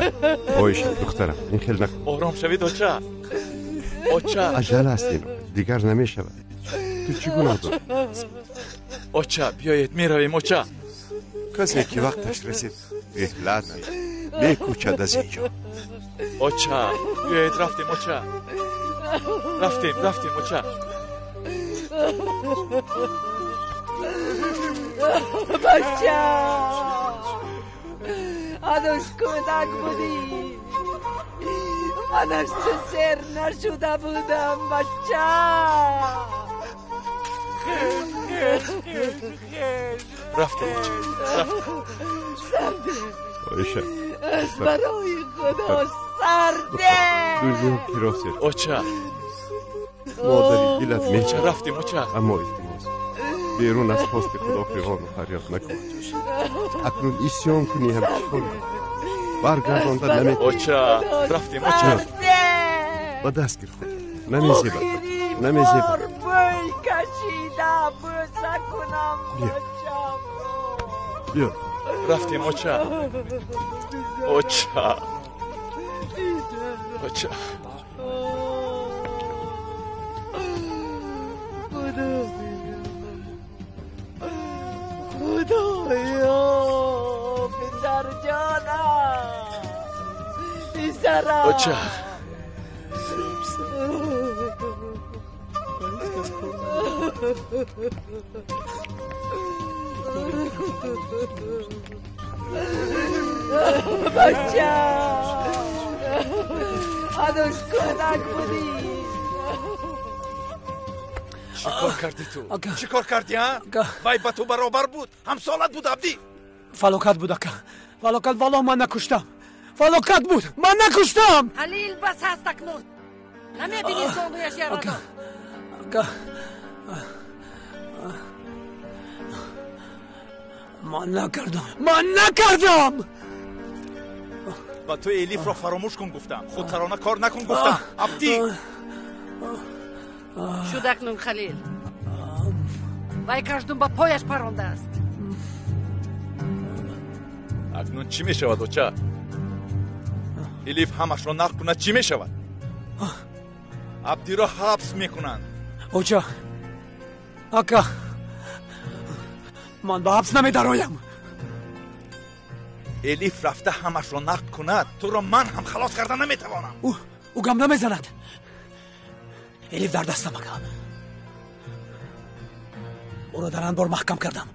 Оиша, духтарам, ин хел накун. Ором шавед, оча! Оча! Аҷал аст ин, дигар намешавад. Ту чӣ гуноҳ дорӣ? Оча, биёед, меравем, оча! Касе ки вақташ расид, реҳлат мекӯчад аз ин ҷо. Оча, биёед, рафтем, оча! Рафтем, рафтем, оча! Бача! Ҳанӯз кӯдак будӣ. Ман аз ту сер нашуда будам, бача. Рафтем, оча, рафтем. Сарде. Оиша. Аз барои Худо сарде. Дунё киро сер. Оча. Модари дилат Оча, рафтем, оча. Аммо илтимос, берун аз хости Худо фиғону фарёд накун. Акнун исён кунӣ ҳам чӣ кор? Баргардонда наметавонӣ. Оча, рафтем, оча. Ба даст гир худ. Намезебад. Намезебад. Бӯй кашида бӯса кунам, бачам. Биё. Рафтем, оча. Оча. Оча. Худоё, писарҷонам, писарам. Оча. Бача, ҳанӯз кӯдак будӣ. Чӣ кор кардӣ ту? Чӣ кор кардӣ, а? Вай ба ту баробар буд, ҳамсолат буд, Абдӣ. Фалокат буд, ака. Фалокат, валлоҳ, ман накуштам. Фалокат буд, ман накуштам. Халил, бас аст акнун. Намебинӣ зонуяш ярадор. Ака, ман накардам, ман накардам. Ба ту Элифро фаромӯш кун гуфтам, худсарона кор накун гуфтам, Абдӣ. Шуд акнун, Халил. Вай каждум ба пояш парондааст. Акнун чӣ мешавад, оча? Элиф ҳамашро нақл кунад, чӣ мешавад? Абдиро ҳабс мекунанд. Оча, ака, ман ба ҳабс намедароям. Элиф рафта ҳамашро нақд кунад, туро ман ҳам халос карда наметавонам. Ӯ гам намезанад. Элиф дар дастам ака. Ӯро дар анбор маҳкам кардам.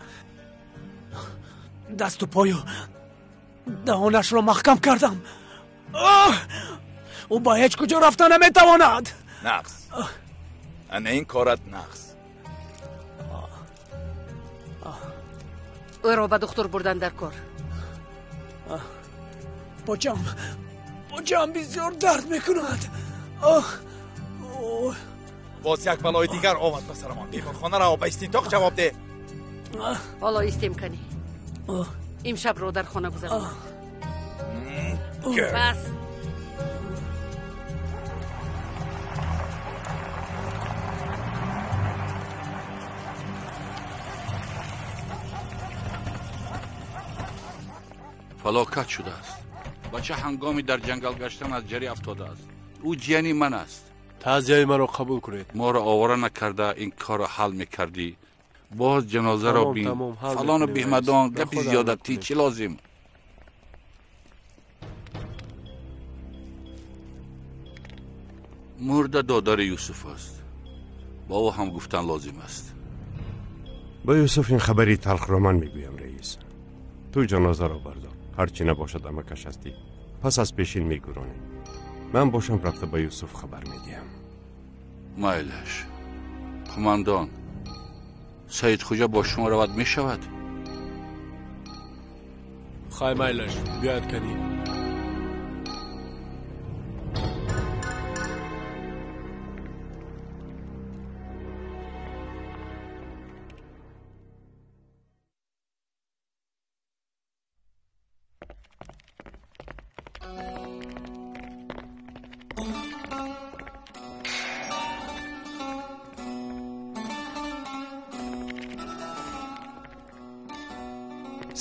Дасту пою даҳонашро маҳкам кардам. Ӯ ба ҳеҷ куҷо рафта наметавонад. Нақс. Ана ин корат нақс. Ӯро ба духтур бурдан дар кор. Поҷам бисёр дард мекунад. Боз як балои дигар омад ба сарамон. Беморхонаро ба истинтоқ ҷавоб деҳ. Ҳоло истем канӣ. Имшабро дар хона гузаронам. Бас. Фалокат шудааст. Бача ҳангоми дар ҷангал гаштан аз ҷарӣ афтодааст. Ӯ ҷияни ман аст. Таъзияи маро қабул кунед. Моро овора накарда ин корро ҳал мекардӣ. Боз ҷанозаро бин. Фалону беҳмадон, гапи зиёдатӣ чӣ лозим? Мурда додари Юсуф аст. Ба ӯ ҳам гуфтан лозим аст. Ба Юсуф ин хабари талхро ман мегӯям, раис. Ту ҷанозаро бардор. Ҳарчи набошад амакаш ҳастӣ. Пас аз пешин мегуронем. Ман бошам рафта ба Юсуф хабар медиҳам. Майлаш. Қумандон, Саид Хуҷа бо шумо равад мешавад? Хай майлаш, биёяд канӣ.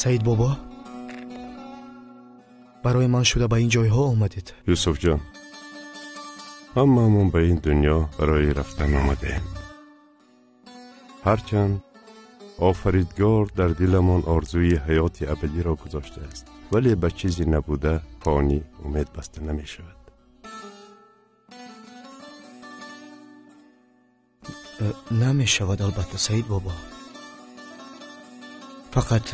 Саид бобо, барои ман шуда ба ин ҷойҳо омадед. Юсуфҷон, ҳамаамон ба ин дунё барои рафтан омадаем. Ҳарчанд офаридгор дар диламон орзуи ҳаёти абадиро гузоштааст, вале ба чизе набуда фонӣ умед баста намешавад. Намешавад албатта, Саид бобо. Фақат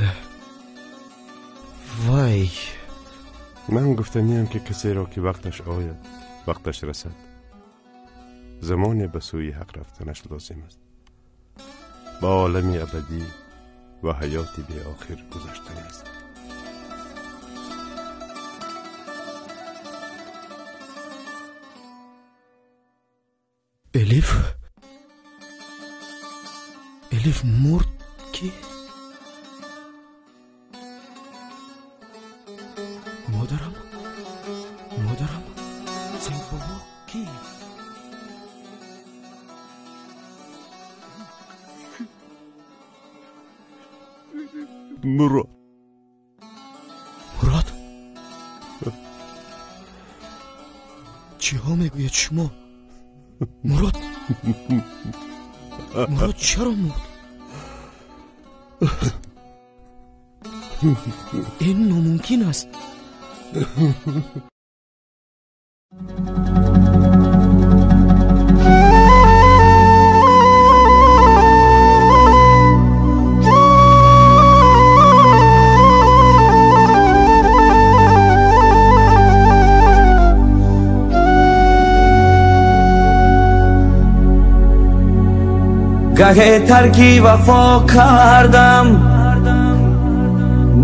вай, ман гуфтаниям ки касеро ки вақташ ояд, вақташ расад, замоне ба сӯи ҳақ рафтанаш лозим аст. Ба олами абадӣ ва ҳаёти беохир гузаштан аст. Элиф? Элиф мурд ки? Модарам? Модарам? Саид бобо ки? Мурод. Мурод? Чиҳо мегӯяд шумо? Мурод? Мурод чаро мурд? Ин номумкин аст. Гаҳе тарки вафо кардам,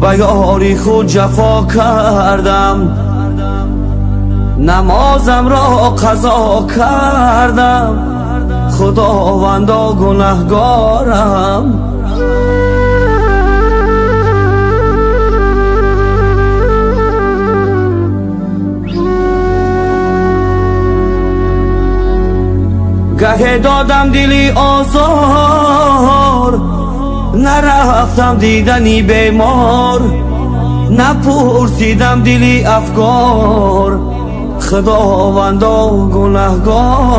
ба ёри худ ҷафо кардам, намозамро қазо кардам, худовандо гунаҳгорам. Гаҳе додам дили озор, нарафтам дидани бемор, напурсидам дили афгор, худовандо гунаҳгорам.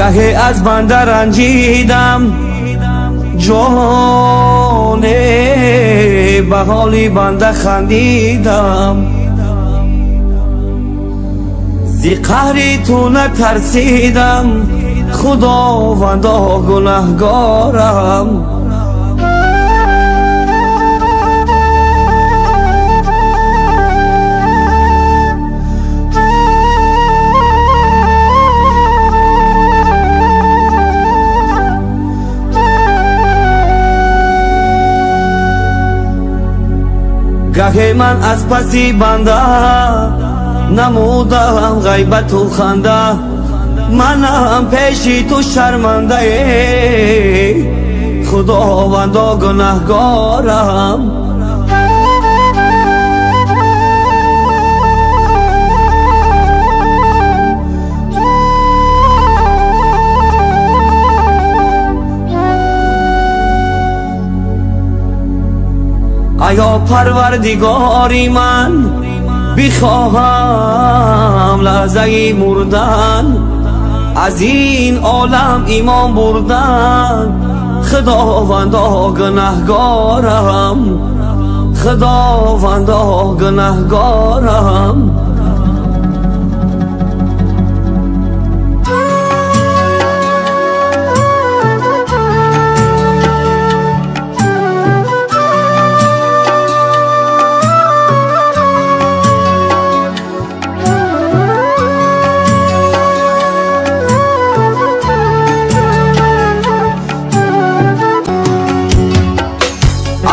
Гаҳе аз банда ранҷидам, ҷоне ба ҳоли банда хандидам. Зи қаҳри ту натарсидам, Худовандо гунаҳгорам. Гаҳе ман аз паси банда намудам ғайбату ханда, манам пеши ту шармандае, Худовандо гунаҳгорам. Аё Парвардигори ман, бихоҳам лаҳзаи мурдан, аз ин олам имон бурдан. Худовандо гунаҳгорам, Худовандо гунаҳгорам.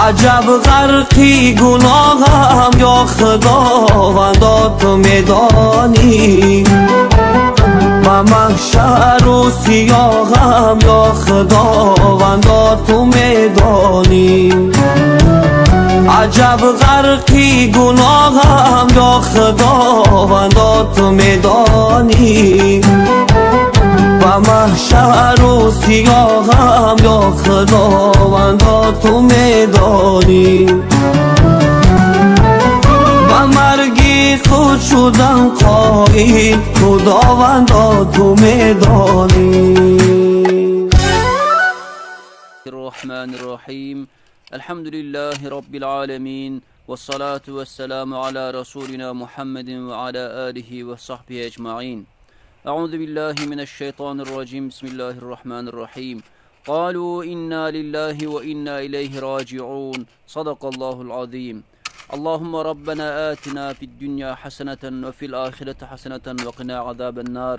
Аҷаб ғарқи гуноҳам, ё Худовандо ту медонӣ, ба маҳшару сиёҳам, ё Худовандо ту медонӣ. Аҷаб ғарқи гуноҳам, ё Худовандо ту медонӣ, ба маҳшару сиёҳам, ё Худовандо ту медонӣ. Ба марги худ шудам қоил, Худовандо ту медонӣ. الرحمن الرحيم. الحمد لله رب العالمين، والصلاة والسلام على رسولنا محمد وعلى آله وصحبه أجمعين. أعوذ بالله من الشيطان الرجيم. بسم الله الرحمن الرحيم. قالوا إنا لله وإنا إليه راجعون. صدق الله العظيم. اللهم ربنا آتنا في الدنيا حسنة وفي الآخرة حسنة وقنا عذاب النار.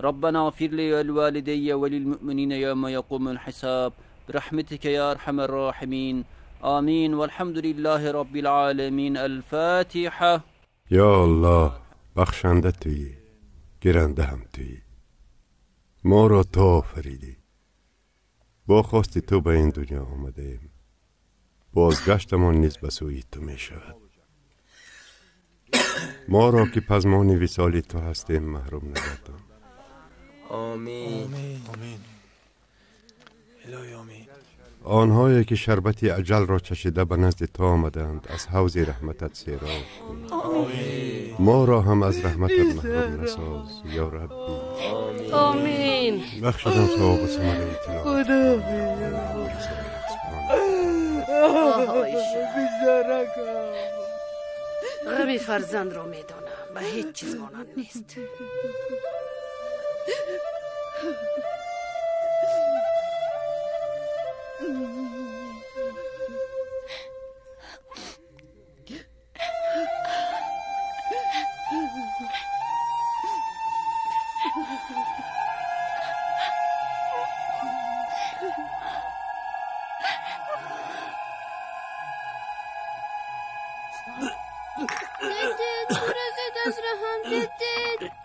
ربنا اغفر لي ولوالدي وللمؤمنين يوم يقوم الحساب برحمتك يا أرحم الراحمين. آمين. والحمد لله رب العالمين. الفاتحة. یا الله، بخشنده تویی، گیرنده هم تویی. ما را تو آفریدی، با خواستی تو به این دنیا آمده ایم، بازگشتمان نیز به سوی تو می شود. ما را که پزمان وصال تو هستیم محروم نگردان. آمین. آمین. الهی آمین. آنهایی که شربت اجل را چشیده به نزد تو آمدند، از حوض رحمتت سیراب کن. ما را هم از رحمتت محروم نساز یا ربی. آمین. بخشدم ثواب و ثمره تلاوت. غمی فرزند را میدانم، به هیچ چیز مانند نیست.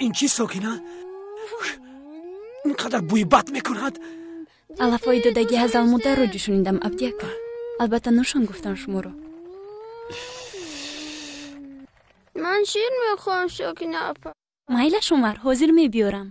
ин чӣ Сокина? Инқадар бӯи бад мекунад. Алафҳои додагӣ ҳазалмодарро ҷӯшонидам, Абдиака. Албатта нӯшон гуфтам шуморо. Ман шир мехоҳам, Сокина апа. Майлаш, Умар, ҳозир мебиёрам.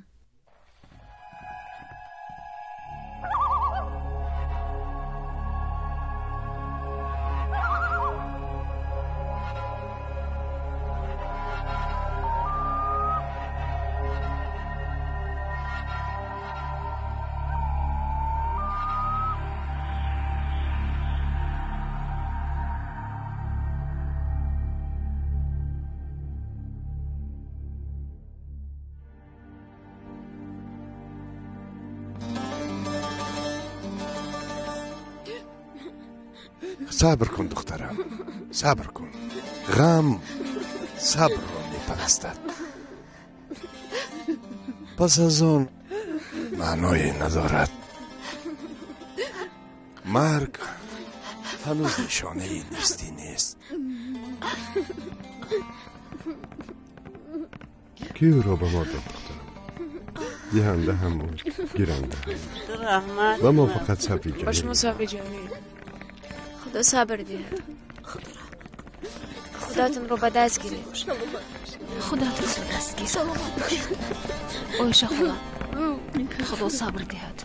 Сабр кун, духтарам, сабр кун. Ғам сабрро мепарастад. Пас аз он маъное надорад. Марг ҳанӯз нишонаи нестӣ нест. Кӣ ӯро ба мо дод, духтарам? Диҳанда ҳам буд, гиранда ҳам. Раҳмат. Ба мо фақат сабри Ба шумо ҷамил. сабри ҷамил. Худо сабр диҳад. Худатонро ба даст гиред. Худатро ба даст гир. Оиша хола, Худо сабр диҳад.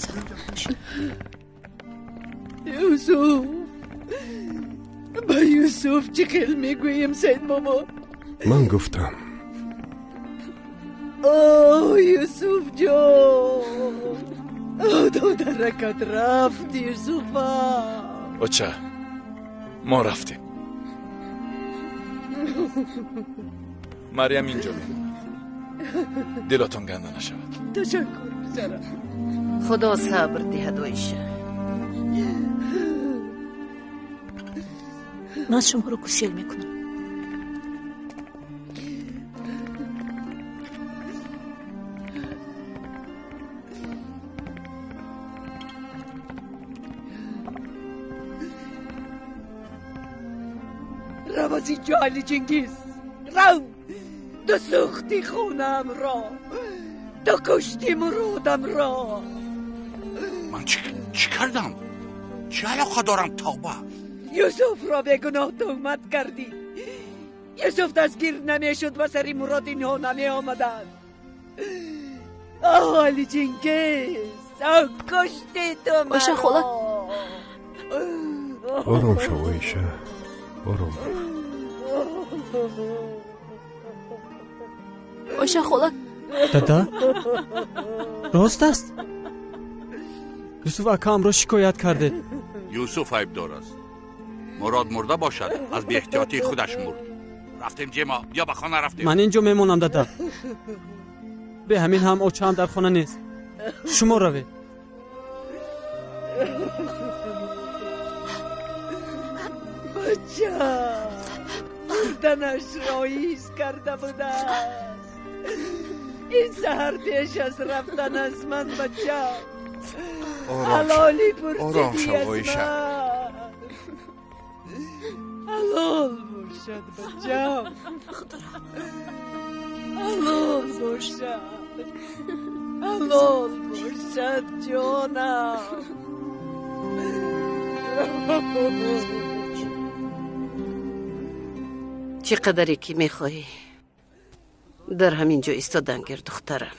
Саломат бошед. Юсуф, ба Юсуф чӣ хел мегӯем, Саид бобо? Ман гуфтам. О, Юсуф ҷон, додаракат рафт, Юсуфа. Оча, мо рафтем. Марьям инҷо мемонад. Дилотон ганда нашавад. Ташаккур, писарам. Худо сабр диҳад, Оиша. Ман шуморо кусел мекунам. Рав аз инҷо, Али Чингиз, рав! Ту сӯхти хонаамро, ту кушти муродамро. Ман чӣ кардам? Чӣ алоқа дорам, тавба? Юсуфро бегуноҳ туҳмат кардӣ. Юсуф дастгир намешуд, ба сари Мурод инҳо намеомаданд. Оҳ, Али Чингиз, оҳ, кушти ту Оиша хола. Ором шав, Оиша, ором бош. Оиша хола. Дада, рост аст, Юсуф акаамро шикоят кардед? Юсуф айбдор аст. Мурод мурда бошад, аз беэҳтиётии худаш мурд. Рафтем, Ҷемо, ё ба хона рафтем. Ман инҷо мемонам, дада. Бе ҳамин ҳам очаам дар хона нест. Шумо равед. Бача мурданашро ҳис карда будааст. Ин саҳар пеш аз рафтан аз ман, бача, ҳалолӣ Ором пурсидӣ шав, аз Оиша. ман. Ҳалол бошад, бачам, ҳалол бошад, ҳалол бошад, ҷонам. Чӣ қадаре ки мехоҳӣ дар ҳамин ҷо истодан гир, духтарам.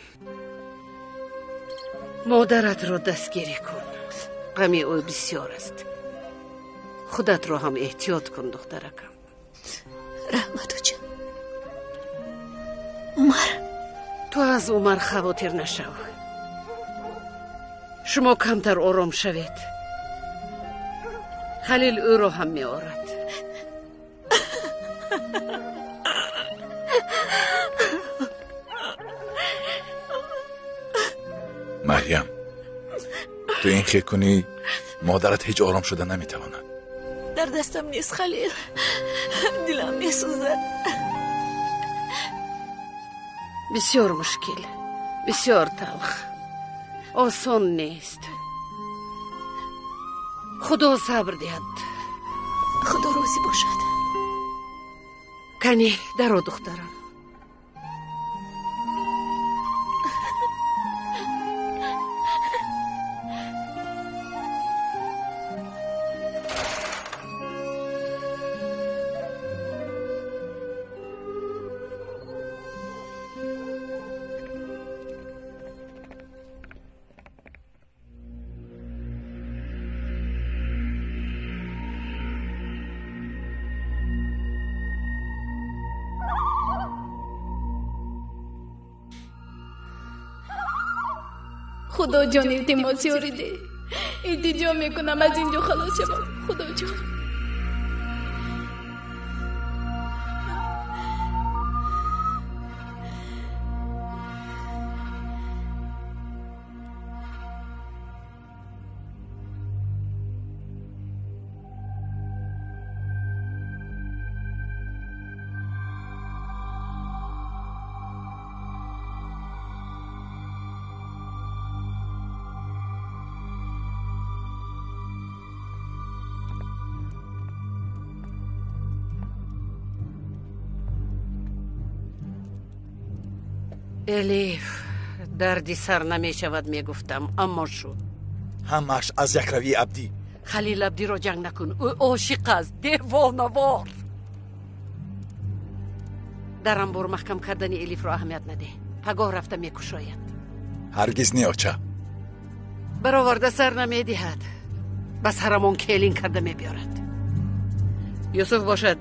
Модаратро дастгирӣ кун, ғами ӯ бисёр аст. Худатро ҳам эҳтиёт кун, духтаракам. Раҳмат, оча. Умар? Ту аз Умар хавотир нашав. Шумо камтар ором шавед, Халил ӯро ҳам меорад. Марьям, ту ин хел кунӣ, модарат ҳеҷ ором шуда наметавонад. Дар дастам нест, Халил. Дилам месӯзад. Бисёр мушкил, бисёр талх, осон нест. Худо сабр диҳад. Худо розӣ бошад. Кане, даро, духтарам. Худоҷон, илтимос, ёрӣ деҳ. Илтиҷо мекунам, аз ин ҷо халос шавам, Худоҷон. Элиф дарди сар намешавад мегуфтам, аммо шуд. Ҳамааш аз якравии Абдӣ. Халил, Абдиро ҷанг накун, ӯ ошиқ аст, девонавор. Дар амбор маҳкам кардани Элифро аҳамият надеҳ, пагоҳ рафта мекушояд. Ҳаргиз не, оча. Бароварда сар намедиҳад, ба сарамон келин карда мебиёрад. Юсуф бошад,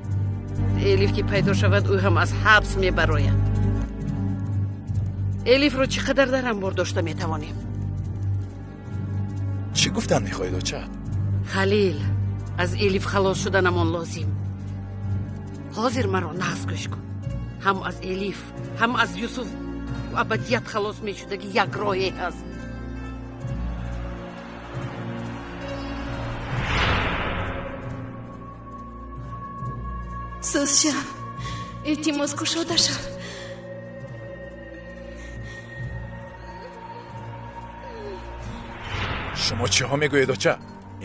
Элиф ки пайдо шавад, ӯ ҳам аз ҳабс мебарояд. Элифро чӣ қадар дар амбор дошта метавонем? Чӣ гуфтан мехоҳед, оча? Халил, аз Элиф халос шуданамон лозим. Ҳозир маро нағз гӯш кун. Ҳам аз Элиф, ҳам аз Юсуф абадият халос мешудаги як роҳе ҳаст. Сӯзшам, илтимос, кушода шав. Шумо чиҳо мегӯед, оча?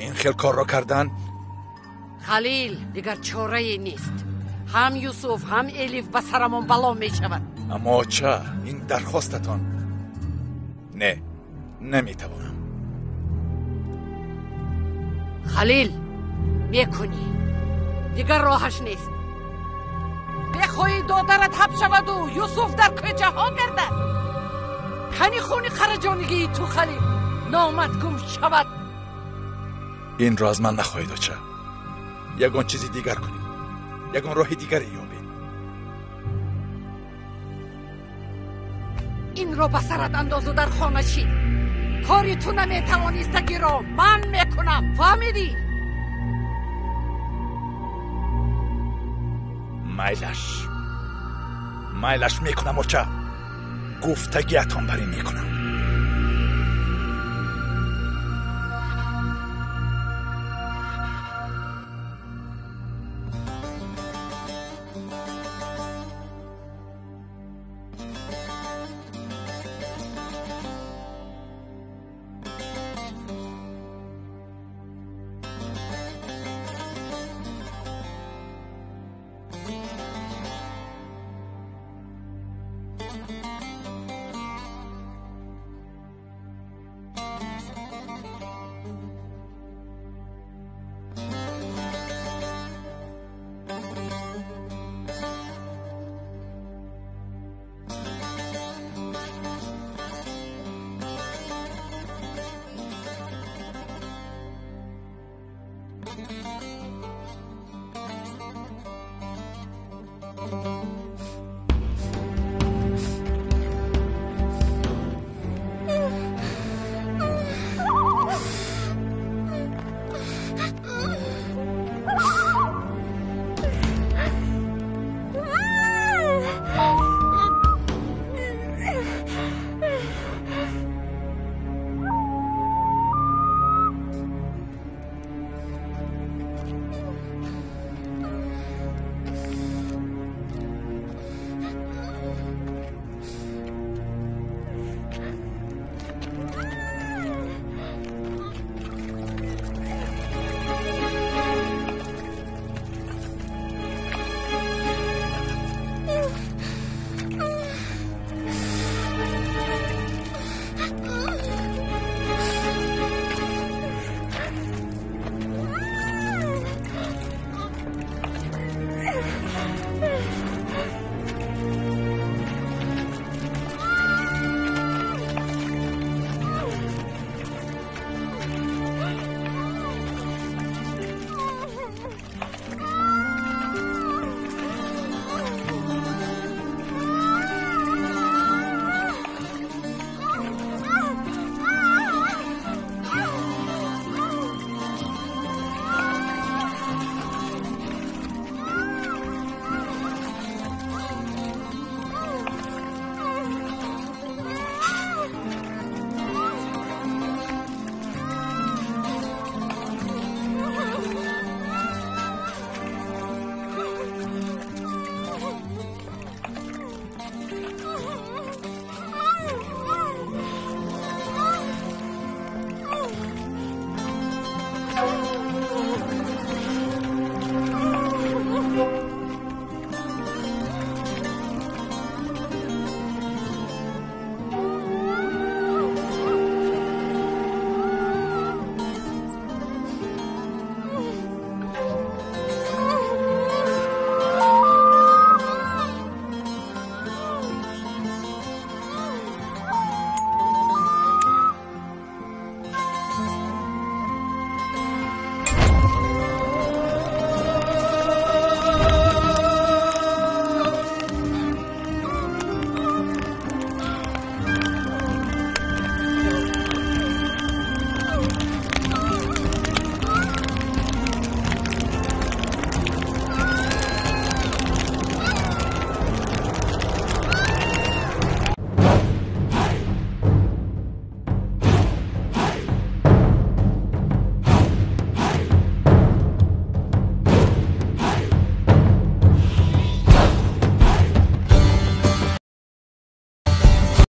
Ин хел корро кардан? Халил, дигар чорае нест. Ҳам Юсуф, ҳам Элиф ба сарамон бало мешавад. Аммо оча, ин дархостатон. Не, наметавонам. Халил, мекунӣ. Дигар роҳаш нест. Бехоҳӣ додарат ҳабс шаваду Юсуф дар кӯчаҳо гардад. Қани хуни қараҷонигии ту, Халил, номат гум шавад. Инро аз ман нахоҳед, оча. Ягон чизи дигар кунед, ягон роҳи дигаре ёбед. Инро ба сарат андозу дар хона шин. Кори ту наметавонистагиро ман мекунам, фаҳмидӣ? Майлаш, майлаш, мекунам, оча. Гуфтагиатон бар ин мекунам.